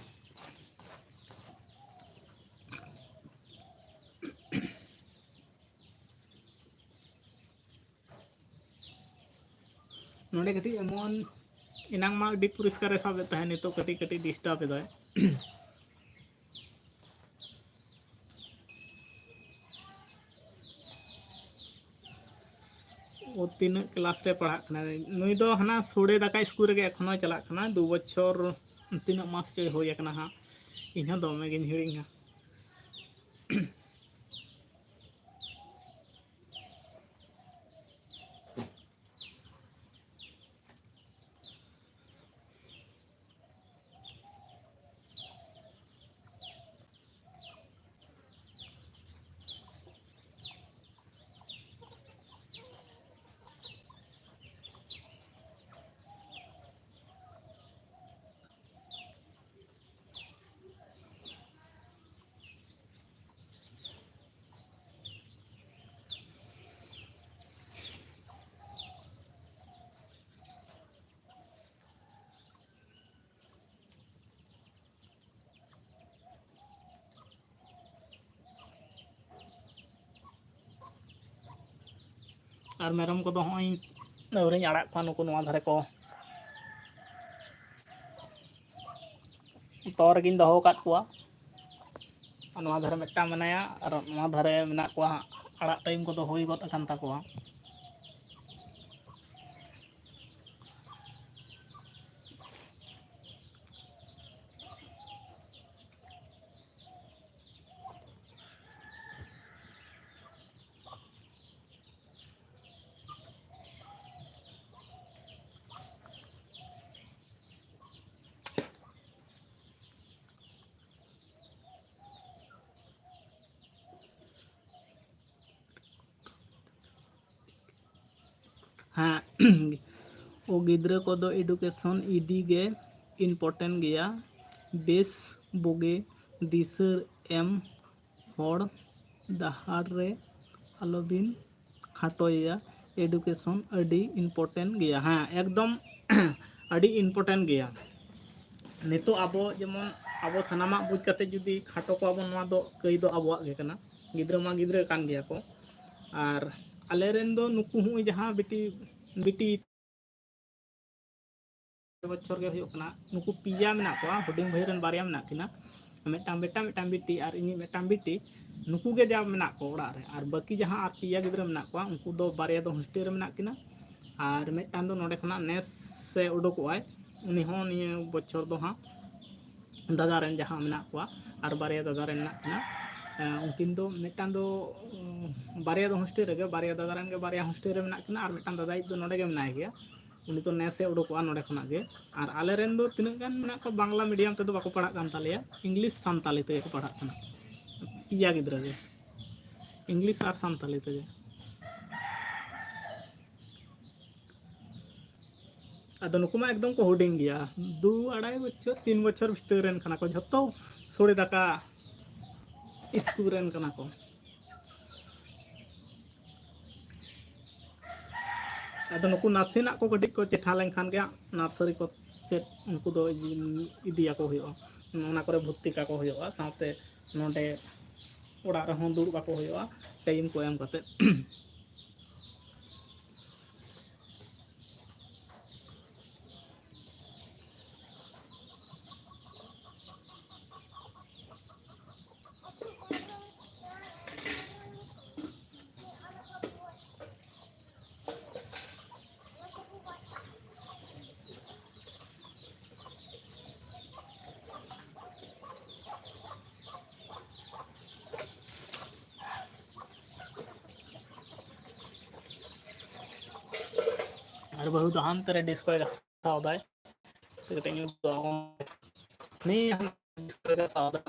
ᱱᱚᱰᱮ ᱠᱟᱹᱴᱤᱡ ᱮᱢᱚᱱ, ᱮᱱᱟᱝ ᱢᱟ ᱟᱹᱰᱤ ᱯᱚᱨᱤᱥᱠᱟᱨᱮ ᱥᱟᱵᱮᱫ ᱛᱟᱦᱮᱸᱫ, ᱱᱤᱛᱚᱜ ᱠᱟᱹᱴᱤᱡ ᱠᱟᱹᱴᱤᱡ ᱰᱤᱥᱴᱟᱵᱽ ᱮᱫᱟᱭ᱾ ᱳ, ᱛᱤᱱᱟᱹᱜ ᱠᱞᱟᱥ ᱨᱮ ᱯᱟᱲᱦᱟᱜ ᱠᱟᱱᱟᱭ? ᱱᱩᱭ ᱫᱚ ᱦᱟᱱᱟ ᱥᱳᱲᱮ ᱫᱟᱠᱟ ᱥᱠᱩᱞ ᱨᱮᱜᱮ ᱮᱠᱷᱚᱱ ᱦᱚᱸᱭ ᱪᱟᱞᱟᱜ ᱠᱟᱱᱟ᱾ ᱫᱩ ᱵᱚᱪᱷᱚᱨ ᱛᱤᱱᱟᱹᱜ ᱢᱟᱥ ᱪᱚᱭ ᱦᱩᱭ ᱟᱠᱟᱱᱟ ᱦᱟᱸᱜ, ᱤᱧ ᱦᱚᱸ ᱫᱚᱢᱮ ᱜᱤᱧ ᱦᱤᱲᱤᱧᱟ᱾ ᱟᱨ ᱢᱮᱨᱚᱢ ᱠᱚᱫᱚ ᱦᱚᱸᱜᱼᱚᱭ ᱟᱹᱣᱨᱤᱧ ᱟᱲᱟᱜ ᱠᱚᱣᱟ, ᱱᱩᱠᱩ ᱱᱚᱣᱟ ᱫᱷᱟᱨᱮ ᱠᱚ ᱛᱚ ᱨᱮᱜᱮᱧ ᱫᱚᱦᱚ ᱟᱠᱟᱫ ᱠᱚᱣᱟ᱾ ᱱᱚᱣᱟ ᱫᱷᱟᱨᱮ ᱢᱤᱫᱴᱟᱝ ᱢᱮᱱᱟᱭᱟ, ᱟᱨ ᱱᱚᱣᱟ ᱫᱷᱟᱨᱮ ᱢᱮᱱᱟᱜ ᱠᱚᱣᱟ ᱦᱟᱸᱜ, ᱟᱲᱟᱜ time ᱠᱚᱫᱚ ᱦᱩᱭ ᱜᱚᱫ ᱟᱠᱟᱱ ᱛᱟᱠᱚᱣᱟ᱾ ᱦᱮᱸ, ᱳ ᱜᱤᱫᱽᱨᱟᱹ ᱠᱚᱫᱚ education ᱤᱫᱤ ᱜᱮ important ᱜᱮᱭᱟ᱾ ᱵᱮᱥ ᱵᱩᱜᱤ ᱫᱤᱥᱟᱹ ᱮᱢ ᱦᱚᱨ ᱰᱟᱦᱟᱨ ᱨᱮ ᱟᱞᱚᱵᱤᱱ ᱠᱷᱟᱴᱚᱭᱮᱭᱟ᱾ Education ᱟᱹᱰᱤ important ᱜᱮᱭᱟ᱾ ᱦᱮᱸ, ᱮᱠᱫᱚᱢ ᱟᱹᱰᱤ important ᱜᱮᱭᱟ᱾ ᱱᱤᱛᱚᱜ ᱟᱵᱚ ᱡᱮᱢᱚᱱ ᱟᱵᱚ ᱥᱟᱱᱟᱢᱟᱜ ᱵᱩᱡᱽ ᱠᱟᱛᱮ ᱡᱩᱫᱤ ᱠᱷᱟᱴᱚ ᱠᱚᱣᱟ ᱵᱚᱱ, ᱱᱚᱣᱟ ᱫᱚ ᱠᱟᱹᱭ ᱫᱚ ᱟᱵᱚᱣᱟᱜ ᱜᱮ ᱠᱟᱱᱟ᱾ ᱜᱤᱫᱽᱨᱟᱹ ᱢᱟ ᱜᱤᱫᱽᱨᱟᱹ ᱠᱟᱱ ᱜᱮᱭᱟ ᱠᱚ᱾ ᱟᱨ ᱟᱞᱮ ᱨᱮᱱ ᱫᱚ ᱱᱩᱠᱩ ᱦᱚᱸ ᱡᱟᱦᱟᱸ ᱵᱤᱴᱤ, ᱵᱤᱴᱤ ᱵᱚᱪᱷᱚᱨ ᱜᱮ ᱦᱩᱭᱩᱜ ᱠᱟᱱᱟ, ᱱᱩᱠᱩ ᱯᱮᱭᱟ ᱢᱮᱱᱟᱜ ᱠᱚᱣᱟ, ᱦᱩᱰᱤᱧ ᱵᱷᱟᱹᱭ ᱨᱮᱱ ᱵᱟᱨᱭᱟ ᱢᱮᱱᱟᱜ ᱠᱤᱱᱟ, ᱢᱤᱫᱴᱟᱝ ᱵᱮᱴᱟ, ᱢᱤᱫᱴᱟᱝ ᱵᱤᱴᱤ, ᱟᱨ ᱤᱧᱤᱡ ᱢᱤᱫᱴᱟᱝ ᱵᱤᱴᱤ᱾ ᱱᱩᱠᱩ ᱜᱮ ᱡᱟ ᱢᱮᱱᱟᱜ ᱠᱚᱣᱟ ᱚᱲᱟᱜ ᱨᱮ᱾ ᱟᱨ ᱵᱟᱹᱠᱤ ᱡᱟᱦᱟᱸ ᱟᱨ ᱯᱮᱭᱟ ᱜᱤᱫᱽᱨᱟᱹ ᱢᱮᱱᱟᱜ ᱠᱚᱣᱟ, ᱩᱱᱠᱩ ᱫᱚ ᱵᱟᱨᱭᱟ ᱫᱚ hostel ᱨᱮ ᱢᱮᱱᱟᱜ ᱠᱤᱱᱟ, ᱟᱨ ᱢᱤᱫᱴᱟᱝ ᱫᱚ ᱱᱚᱰᱮ ᱠᱷᱚᱱᱟᱜ ᱱᱮᱥ ᱮ ᱩᱰᱩᱠᱚᱜᱼᱟᱭ᱾ ᱩᱱᱤ ᱦᱚᱸ ᱱᱤᱭᱟᱹ ᱵᱚᱪᱷᱚᱨ ᱫᱚ ᱦᱟᱸᱜ ᱫᱟᱫᱟ ᱨᱮᱱ ᱡᱟᱦᱟᱸ ᱢᱮᱱᱟᱜ ᱠᱚᱣᱟ, ᱟᱨ ᱵᱟᱨᱭᱟ ᱫᱟᱫᱟ ᱨᱮᱱ ᱢᱮᱱᱟᱜ ᱠᱤᱱᱟ᱾ ᱮᱸ, ᱩᱱᱠᱤᱱ ᱫᱚ ᱢᱤᱫᱴᱟᱝ ᱫᱚ, ᱩᱸ, ᱵᱟᱨᱭᱟ ᱫᱚ hostel ᱨᱮᱜᱮ, ᱵᱟᱨᱭᱟ ᱫᱟᱫᱟ ᱨᱮᱱ ᱜᱮ ᱵᱟᱨᱭᱟ hostel ᱨᱮ ᱢᱮᱱᱟᱜ ᱠᱤᱱᱟ, ᱟᱨ ᱢᱤᱫᱴᱟᱝ ᱫᱟᱫᱟᱭᱤᱡ ᱫᱚ ᱱᱚᱰᱮ ᱜᱮ ᱢᱮᱱᱟᱭ ᱜᱮᱭᱟ᱾ ᱩᱱᱤ ᱫᱚ ᱱᱮᱥ ᱮ ᱩᱰᱩᱠᱚᱜᱼᱟ ᱱᱚᱰᱮ ᱠᱷᱚᱱᱟᱜ ᱜᱮ᱾ ᱟᱨ ᱟᱞᱮ ᱨᱮᱱ ᱫᱚ ᱛᱤᱱᱟᱹᱜ ᱜᱟᱱ ᱢᱮᱱᱟᱜ ᱠᱚᱣᱟ, ᱵᱟᱝᱞᱟ medium ᱛᱮᱫᱚ ᱵᱟᱠᱚ ᱯᱟᱲᱦᱟᱜ ᱠᱟᱱ ᱛᱟᱞᱮᱭᱟ, English ᱥᱟᱱᱛᱟᱞᱤ ᱛᱮᱜᱮ ᱠᱚ ᱯᱟᱲᱦᱟᱜ ᱠᱟᱱᱟ᱾ ᱯᱮᱭᱟ ᱜᱤᱫᱽᱨᱟᱹ ᱜᱮ English ᱟᱨ ᱥᱟᱱᱛᱟᱞᱤ ᱛᱮᱜᱮ᱾ ᱟᱫᱚ ᱱᱩᱠᱩ ᱢᱟ ᱮᱠᱫᱚᱢ ᱠᱚ ᱦᱩᱰᱤᱧ ᱜᱮᱭᱟ, ᱫᱩ ᱟᱲᱟᱭ ᱵᱚᱪᱷᱚᱨ, ᱛᱤᱱ ᱵᱚᱪᱷᱚᱨ ᱵᱷᱤᱛᱟᱹᱨ ᱨᱮᱱ ᱠᱟᱱᱟ ᱠᱚ, ᱡᱷᱚᱛᱚ ᱥᱳᱲᱮ ᱫᱟᱠᱟ ᱤᱥᱠᱩᱞ ᱨᱮᱱ ᱠᱟᱱᱟ ᱠᱚ᱾ ᱟᱫᱚ ᱱᱩᱠᱩ ᱱᱟᱥᱮᱱᱟᱜ ᱠᱚ ᱠᱟᱹᱴᱤᱡ ᱠᱚ ᱪᱮᱴᱷᱟ ᱞᱮᱱᱠᱷᱟᱱ ᱜᱮ ᱦᱟᱸᱜ nursery ᱠᱚ ᱥᱮᱫ ᱩᱱᱠᱩ ᱫᱚ ᱤᱫᱤᱭᱟᱠᱚ ᱦᱩᱭᱩᱜᱼᱟ, ᱚᱱᱟ ᱠᱚᱨᱮ ᱵᱷᱚᱨᱛᱤ ᱠᱟᱠᱚ ᱦᱩᱭᱩᱜᱼᱟ, ᱥᱟᱶᱛᱮ ᱱᱚᱰᱮ ᱚᱲᱟᱜ ᱨᱮᱦᱚᱸ ᱫᱩᱲᱩᱵ ᱟᱠᱚ ᱦᱩᱭᱩᱜᱼᱟ time ᱠᱚ ᱮᱢ ᱠᱟᱛᱮᱫ᱾ ᱟᱨ ᱵᱟᱹᱦᱩ ᱫᱚ ᱦᱟᱱᱛᱮ ᱨᱮ ᱰᱤᱥᱠᱚᱭ ᱜᱟᱥᱟᱣ ᱫᱟᱭ᱾ ᱛᱚ ᱠᱟᱹᱴᱤᱡ ᱧᱩᱛ ᱫᱚ ᱩᱱᱤ ᱦᱟᱱᱛᱮ ᱰᱤᱥᱠᱚᱭ ᱜᱟᱥᱟᱣ ᱫᱟ᱾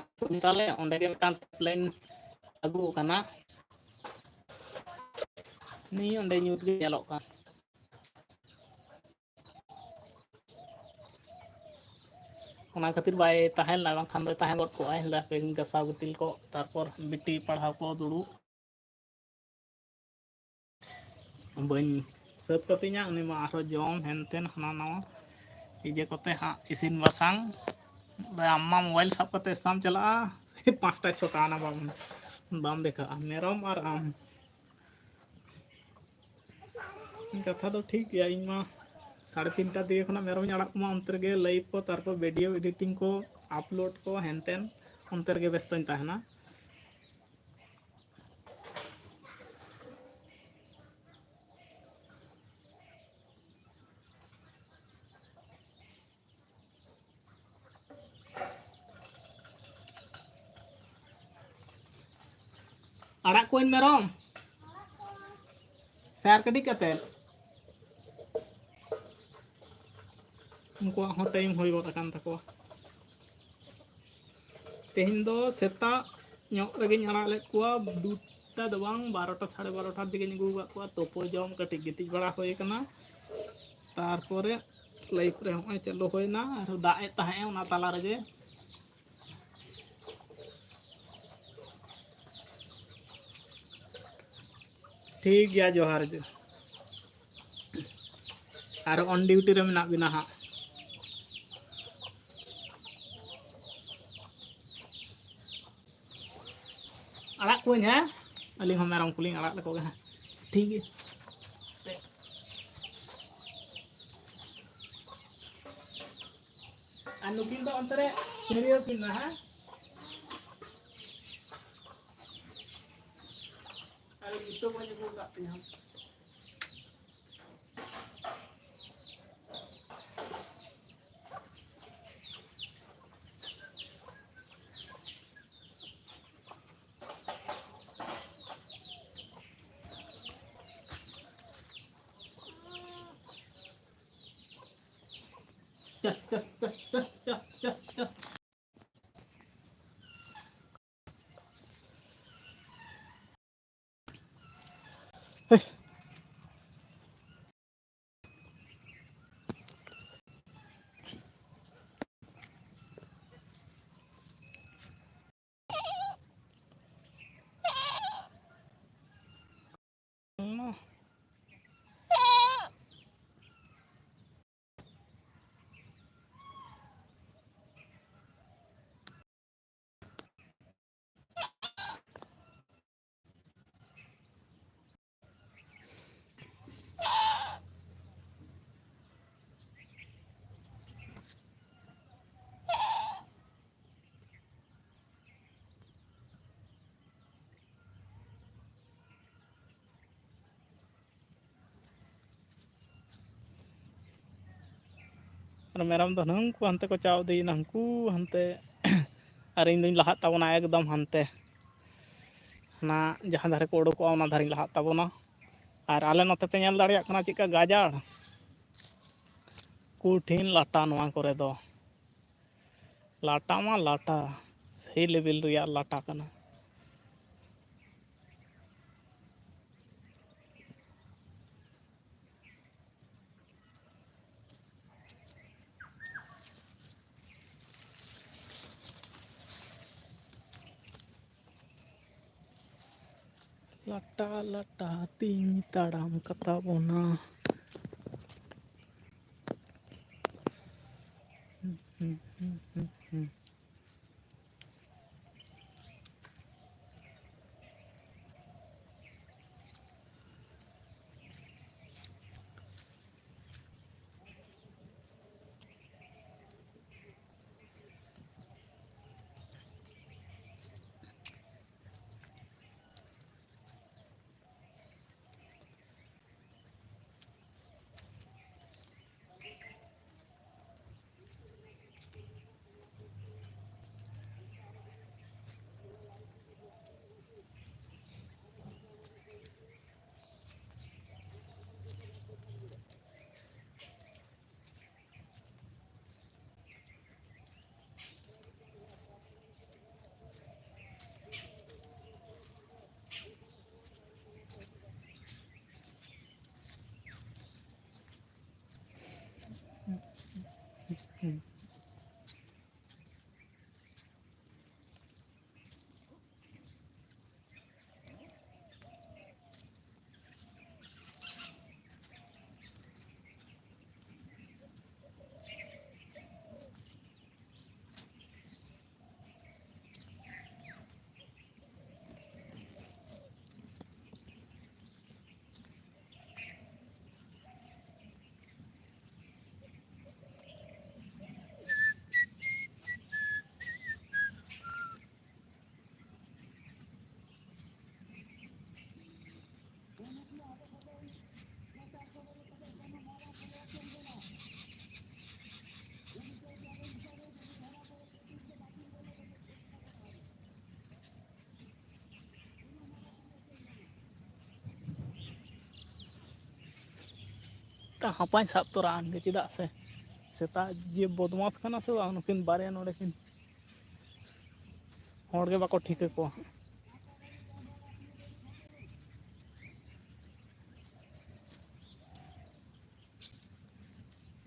ᱛᱟᱦᱞᱮ ᱚᱸᱰᱮ ᱜᱮ ᱢᱤᱫᱴᱟᱝ ᱴᱮᱯ ᱞᱟᱭᱤᱱ ᱟᱹᱜᱩ ᱟᱠᱟᱱᱟ᱾ ᱱᱤᱭᱟᱹ ᱚᱸᱰᱮ ᱧᱩᱛ ᱜᱮ ᱧᱮᱞᱚᱜ ᱠᱟᱱ᱾ ᱚᱱᱟ ᱠᱷᱟᱹᱛᱤᱨ ᱵᱟᱭ ᱛᱟᱦᱮᱸ ᱞᱮᱱᱟ, ᱵᱟᱝᱠᱷᱟᱱ ᱫᱚᱭ ᱛᱟᱦᱮᱸ ᱜᱚᱫ ᱠᱚᱜᱼᱟᱭ᱾ ᱦᱟᱯᱮ ᱜᱟᱥᱟᱣ ᱜᱤᱛᱤᱞ ᱠᱚ, ᱛᱟᱨᱯᱚᱨ ᱵᱤᱴᱤ ᱯᱟᱲᱦᱟᱣ ᱠᱚ ᱫᱩᱲᱩᱵ᱾ ᱵᱟᱹᱧ ᱥᱟᱹᱛ ᱠᱟᱹᱛᱤᱧᱟ, ᱩᱱᱤ ᱢᱟ ᱟᱨᱦᱚᱸ ᱡᱚᱢ ᱦᱮᱱᱛᱮᱱ ᱦᱟᱱᱟ ᱱᱟᱣᱟ ᱤᱭᱟᱹ ᱠᱚᱛᱮ ᱦᱟᱸᱜ ᱤᱥᱤᱱ ᱵᱟᱥᱟᱝ᱾ ᱟᱢ ᱢᱟ ᱢᱳᱵᱟᱭᱤᱞ ᱥᱟᱵ ᱠᱟᱛᱮ ᱮᱥᱟᱢ ᱪᱟᱞᱟᱜᱼᱟ, ᱥᱮ ᱯᱟᱸᱪᱴᱟ ᱪᱷᱚᱴᱟ ᱟᱱᱟ ᱵᱟᱢ, ᱵᱟᱢ ᱫᱮᱠᱷᱟᱜᱼᱟ, ᱢᱮᱨᱚᱢ ᱟᱨ ᱟᱢ᱾ ᱠᱟᱛᱷᱟ ᱫᱚ ᱴᱷᱤᱠ ᱜᱮᱭᱟ, ᱤᱧ ᱢᱟ ᱥᱟᱲᱮ ᱛᱤᱱᱴᱟ ᱫᱤᱜᱮ ᱠᱷᱚᱱᱟᱜ ᱢᱮᱨᱚᱢᱤᱧ ᱟᱲᱟᱜ ᱠᱚᱢᱟ, ᱚᱱᱛᱮ ᱨᱮᱜᱮ ᱞᱟᱭᱤᱵᱷ ᱠᱚ, ᱛᱟᱨᱯᱚᱨ ᱵᱷᱤᱰᱤᱭᱳ ᱮᱰᱤᱴᱤᱝ ᱠᱚ, ᱟᱯᱞᱳᱰ ᱠᱚ, ᱦᱮᱱᱛᱮᱱ ᱚᱱᱛᱮ ᱨᱮᱜᱮ ᱵᱮᱥᱛᱚᱧ ᱛᱟᱦᱮᱱᱟ᱾ ᱟᱲᱟᱜ ᱠᱚᱣᱟᱹᱧ ᱢᱮᱨᱚᱢ, ᱥᱮ ᱟᱨ ᱠᱟᱹᱴᱤᱡ ᱠᱟᱛᱮ? ᱩᱱᱠᱩᱣᱟᱜ ᱦᱚᱸ ᱴᱟᱭᱤᱢ ᱦᱩᱭ ᱜᱚᱫ ᱟᱠᱟᱱ ᱛᱟᱠᱚᱣᱟ᱾ ᱛᱮᱦᱮᱧ ᱫᱚ ᱥᱮᱛᱟᱜ ᱧᱚᱜ ᱨᱮᱜᱮᱧ ᱟᱲᱟᱜ ᱞᱮᱫ ᱠᱚᱣᱟ, ᱫᱩᱴᱟ ᱫᱚ ᱵᱟᱝ, ᱵᱟᱨᱚᱴᱟ, ᱥᱟᱲᱮ ᱵᱟᱨᱚᱴᱟ ᱫᱤᱠᱮᱧ ᱟᱹᱜᱩ ᱟᱠᱟᱫ ᱠᱚᱣᱟ᱾ ᱛᱳᱯᱳ ᱡᱚᱢ, ᱠᱟᱹᱴᱤᱡ ᱜᱤᱛᱤᱡ ᱵᱟᱲᱟ ᱦᱩᱭ ᱟᱠᱟᱱᱟ᱾ ᱛᱟᱨᱯᱚᱨᱮ ᱞᱟᱭᱤᱵᱷ ᱨᱮ ᱦᱚᱸᱜᱼᱚᱭ ᱪᱟᱹᱞᱩ ᱦᱩᱭᱱᱟ, ᱟᱨ ᱫᱟᱜ ᱮᱫ ᱛᱟᱦᱮᱸᱜᱼᱟ ᱚᱱᱟ ᱛᱟᱞᱟ ᱨᱮᱜᱮ᱾ ᱴᱷᱤᱠ ᱜᱮᱭᱟ, ᱡᱚᱦᱟᱨ ᱜᱮ᱾ ᱟᱨ on duty ᱨᱮ ᱢᱮᱱᱟᱜ ᱵᱤᱱᱟ ᱦᱟᱸᱜ᱾ ᱟᱲᱟᱜ ᱠᱚᱣᱟᱹᱧ, ᱦᱮᱸ? ᱟᱹᱞᱤᱧ ᱦᱚᱸ ᱢᱮᱨᱚᱢ ᱠᱚᱞᱤᱧ ᱟᱲᱟᱜ ᱞᱮᱠᱚ ᱜᱮ ᱦᱟᱸᱜ᱾ ᱴᱷᱤᱠ ᱜᱮᱭᱟ᱾ ᱟᱨ ᱱᱩᱠᱤᱱ ᱫᱚ ᱚᱱᱛᱮ ᱨᱮ ᱠᱷᱟᱹᱲᱭᱟᱹᱣ ᱠᱤᱱ ᱢᱮ, ᱦᱮᱸ? ᱟᱨ ᱡᱩᱛᱟᱹ ᱵᱟᱹᱧ ᱟᱹᱜᱩ ᱟᱠᱟᱫ ᱛᱤᱧᱟᱹ᱾ ᱟᱨ ᱢᱮᱨᱚᱢ ᱫᱚ ᱦᱟᱹᱱᱠᱩ ᱦᱟᱱᱛᱮ ᱠᱚ ᱪᱟᱣ ᱤᱫᱤᱭᱮᱱᱟ, ᱦᱟᱹᱱᱠᱩ ᱦᱟᱱᱛᱮ᱾ ᱟᱨ ᱤᱧ ᱫᱩᱧ ᱞᱟᱦᱟᱜ ᱛᱟᱵᱚᱱᱟ ᱮᱠᱫᱚᱢ ᱦᱟᱱᱛᱮ, ᱦᱟᱱᱟ ᱡᱟᱦᱟᱸ ᱫᱷᱟᱨᱮ ᱠᱚ ᱩᱰᱩᱠᱚᱜᱼᱟ, ᱚᱱᱟ ᱫᱷᱟᱨᱮᱧ ᱞᱟᱦᱟᱜ ᱛᱟᱵᱚᱱᱟ᱾ ᱟᱨ ᱟᱞᱮ ᱱᱚᱛᱮ ᱯᱮ ᱧᱮᱞ ᱫᱟᱲᱮᱭᱟᱜ ᱠᱟᱱᱟ ᱪᱮᱫᱠᱟ ᱜᱟᱡᱟᱲ, ᱠᱚᱴᱷᱤᱱ ᱞᱟᱴᱟ ᱱᱚᱣᱟ ᱠᱚᱨᱮ ᱫᱚ᱾ ᱞᱟᱴᱟ ᱢᱟ ᱞᱟᱴᱟ, ᱥᱮᱭ ᱞᱮᱵᱮᱞ ᱨᱮᱭᱟᱜ ᱞᱟᱴᱟ ᱠᱟᱱᱟ᱾ ᱞᱟᱴᱟ ᱞᱟᱴᱟ ᱛᱤᱧ ᱛᱟᱲᱟᱢ ᱠᱟᱛᱟ ᱵᱚᱱᱟ᱾ ᱦᱟᱯᱟᱧ ᱥᱟᱵ ᱛᱚᱨᱟ ᱟᱱ ᱜᱮ, ᱪᱮᱫᱟᱜ ᱥᱮ ᱥᱮᱛᱟ ᱡᱮ ᱵᱚᱫᱢᱟᱥ ᱠᱟᱱᱟ ᱥᱮ ᱵᱟᱝ, ᱱᱩᱠᱤᱱ ᱵᱟᱨᱭᱟ ᱱᱚᱰᱮ ᱠᱤᱱ ᱦᱚᱲ ᱜᱮ ᱵᱟᱠᱚ ᱴᱷᱤᱠᱟᱹ ᱠᱚᱣᱟ᱾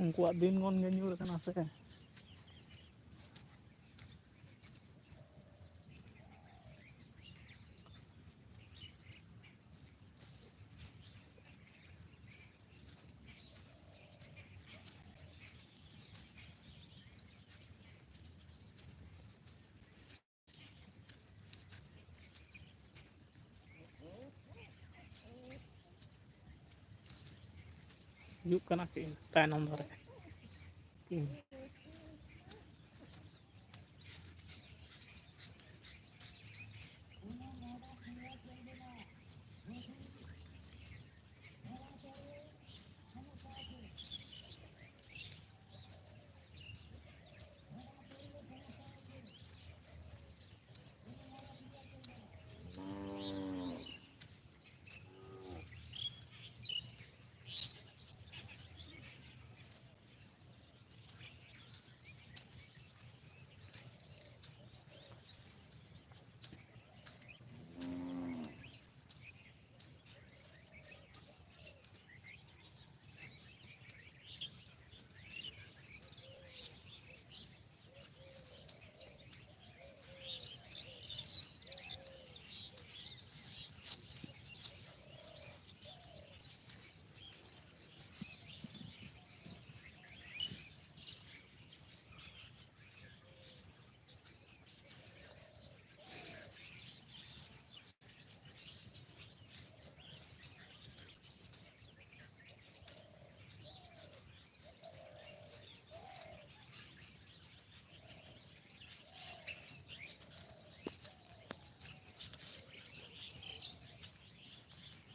ᱩᱱᱠᱩᱣᱟᱜ ᱫᱤᱱ ᱜᱚᱱ ᱜᱮ ᱧᱩᱨ ᱠᱟᱱᱟ ᱥᱮ᱾ ᱦᱤᱡᱩᱜ ᱠᱟᱱᱟ ᱠᱤᱱ ᱛᱟᱭᱱᱚᱢ ᱫᱷᱟᱨᱮ ᱠᱤᱱ᱾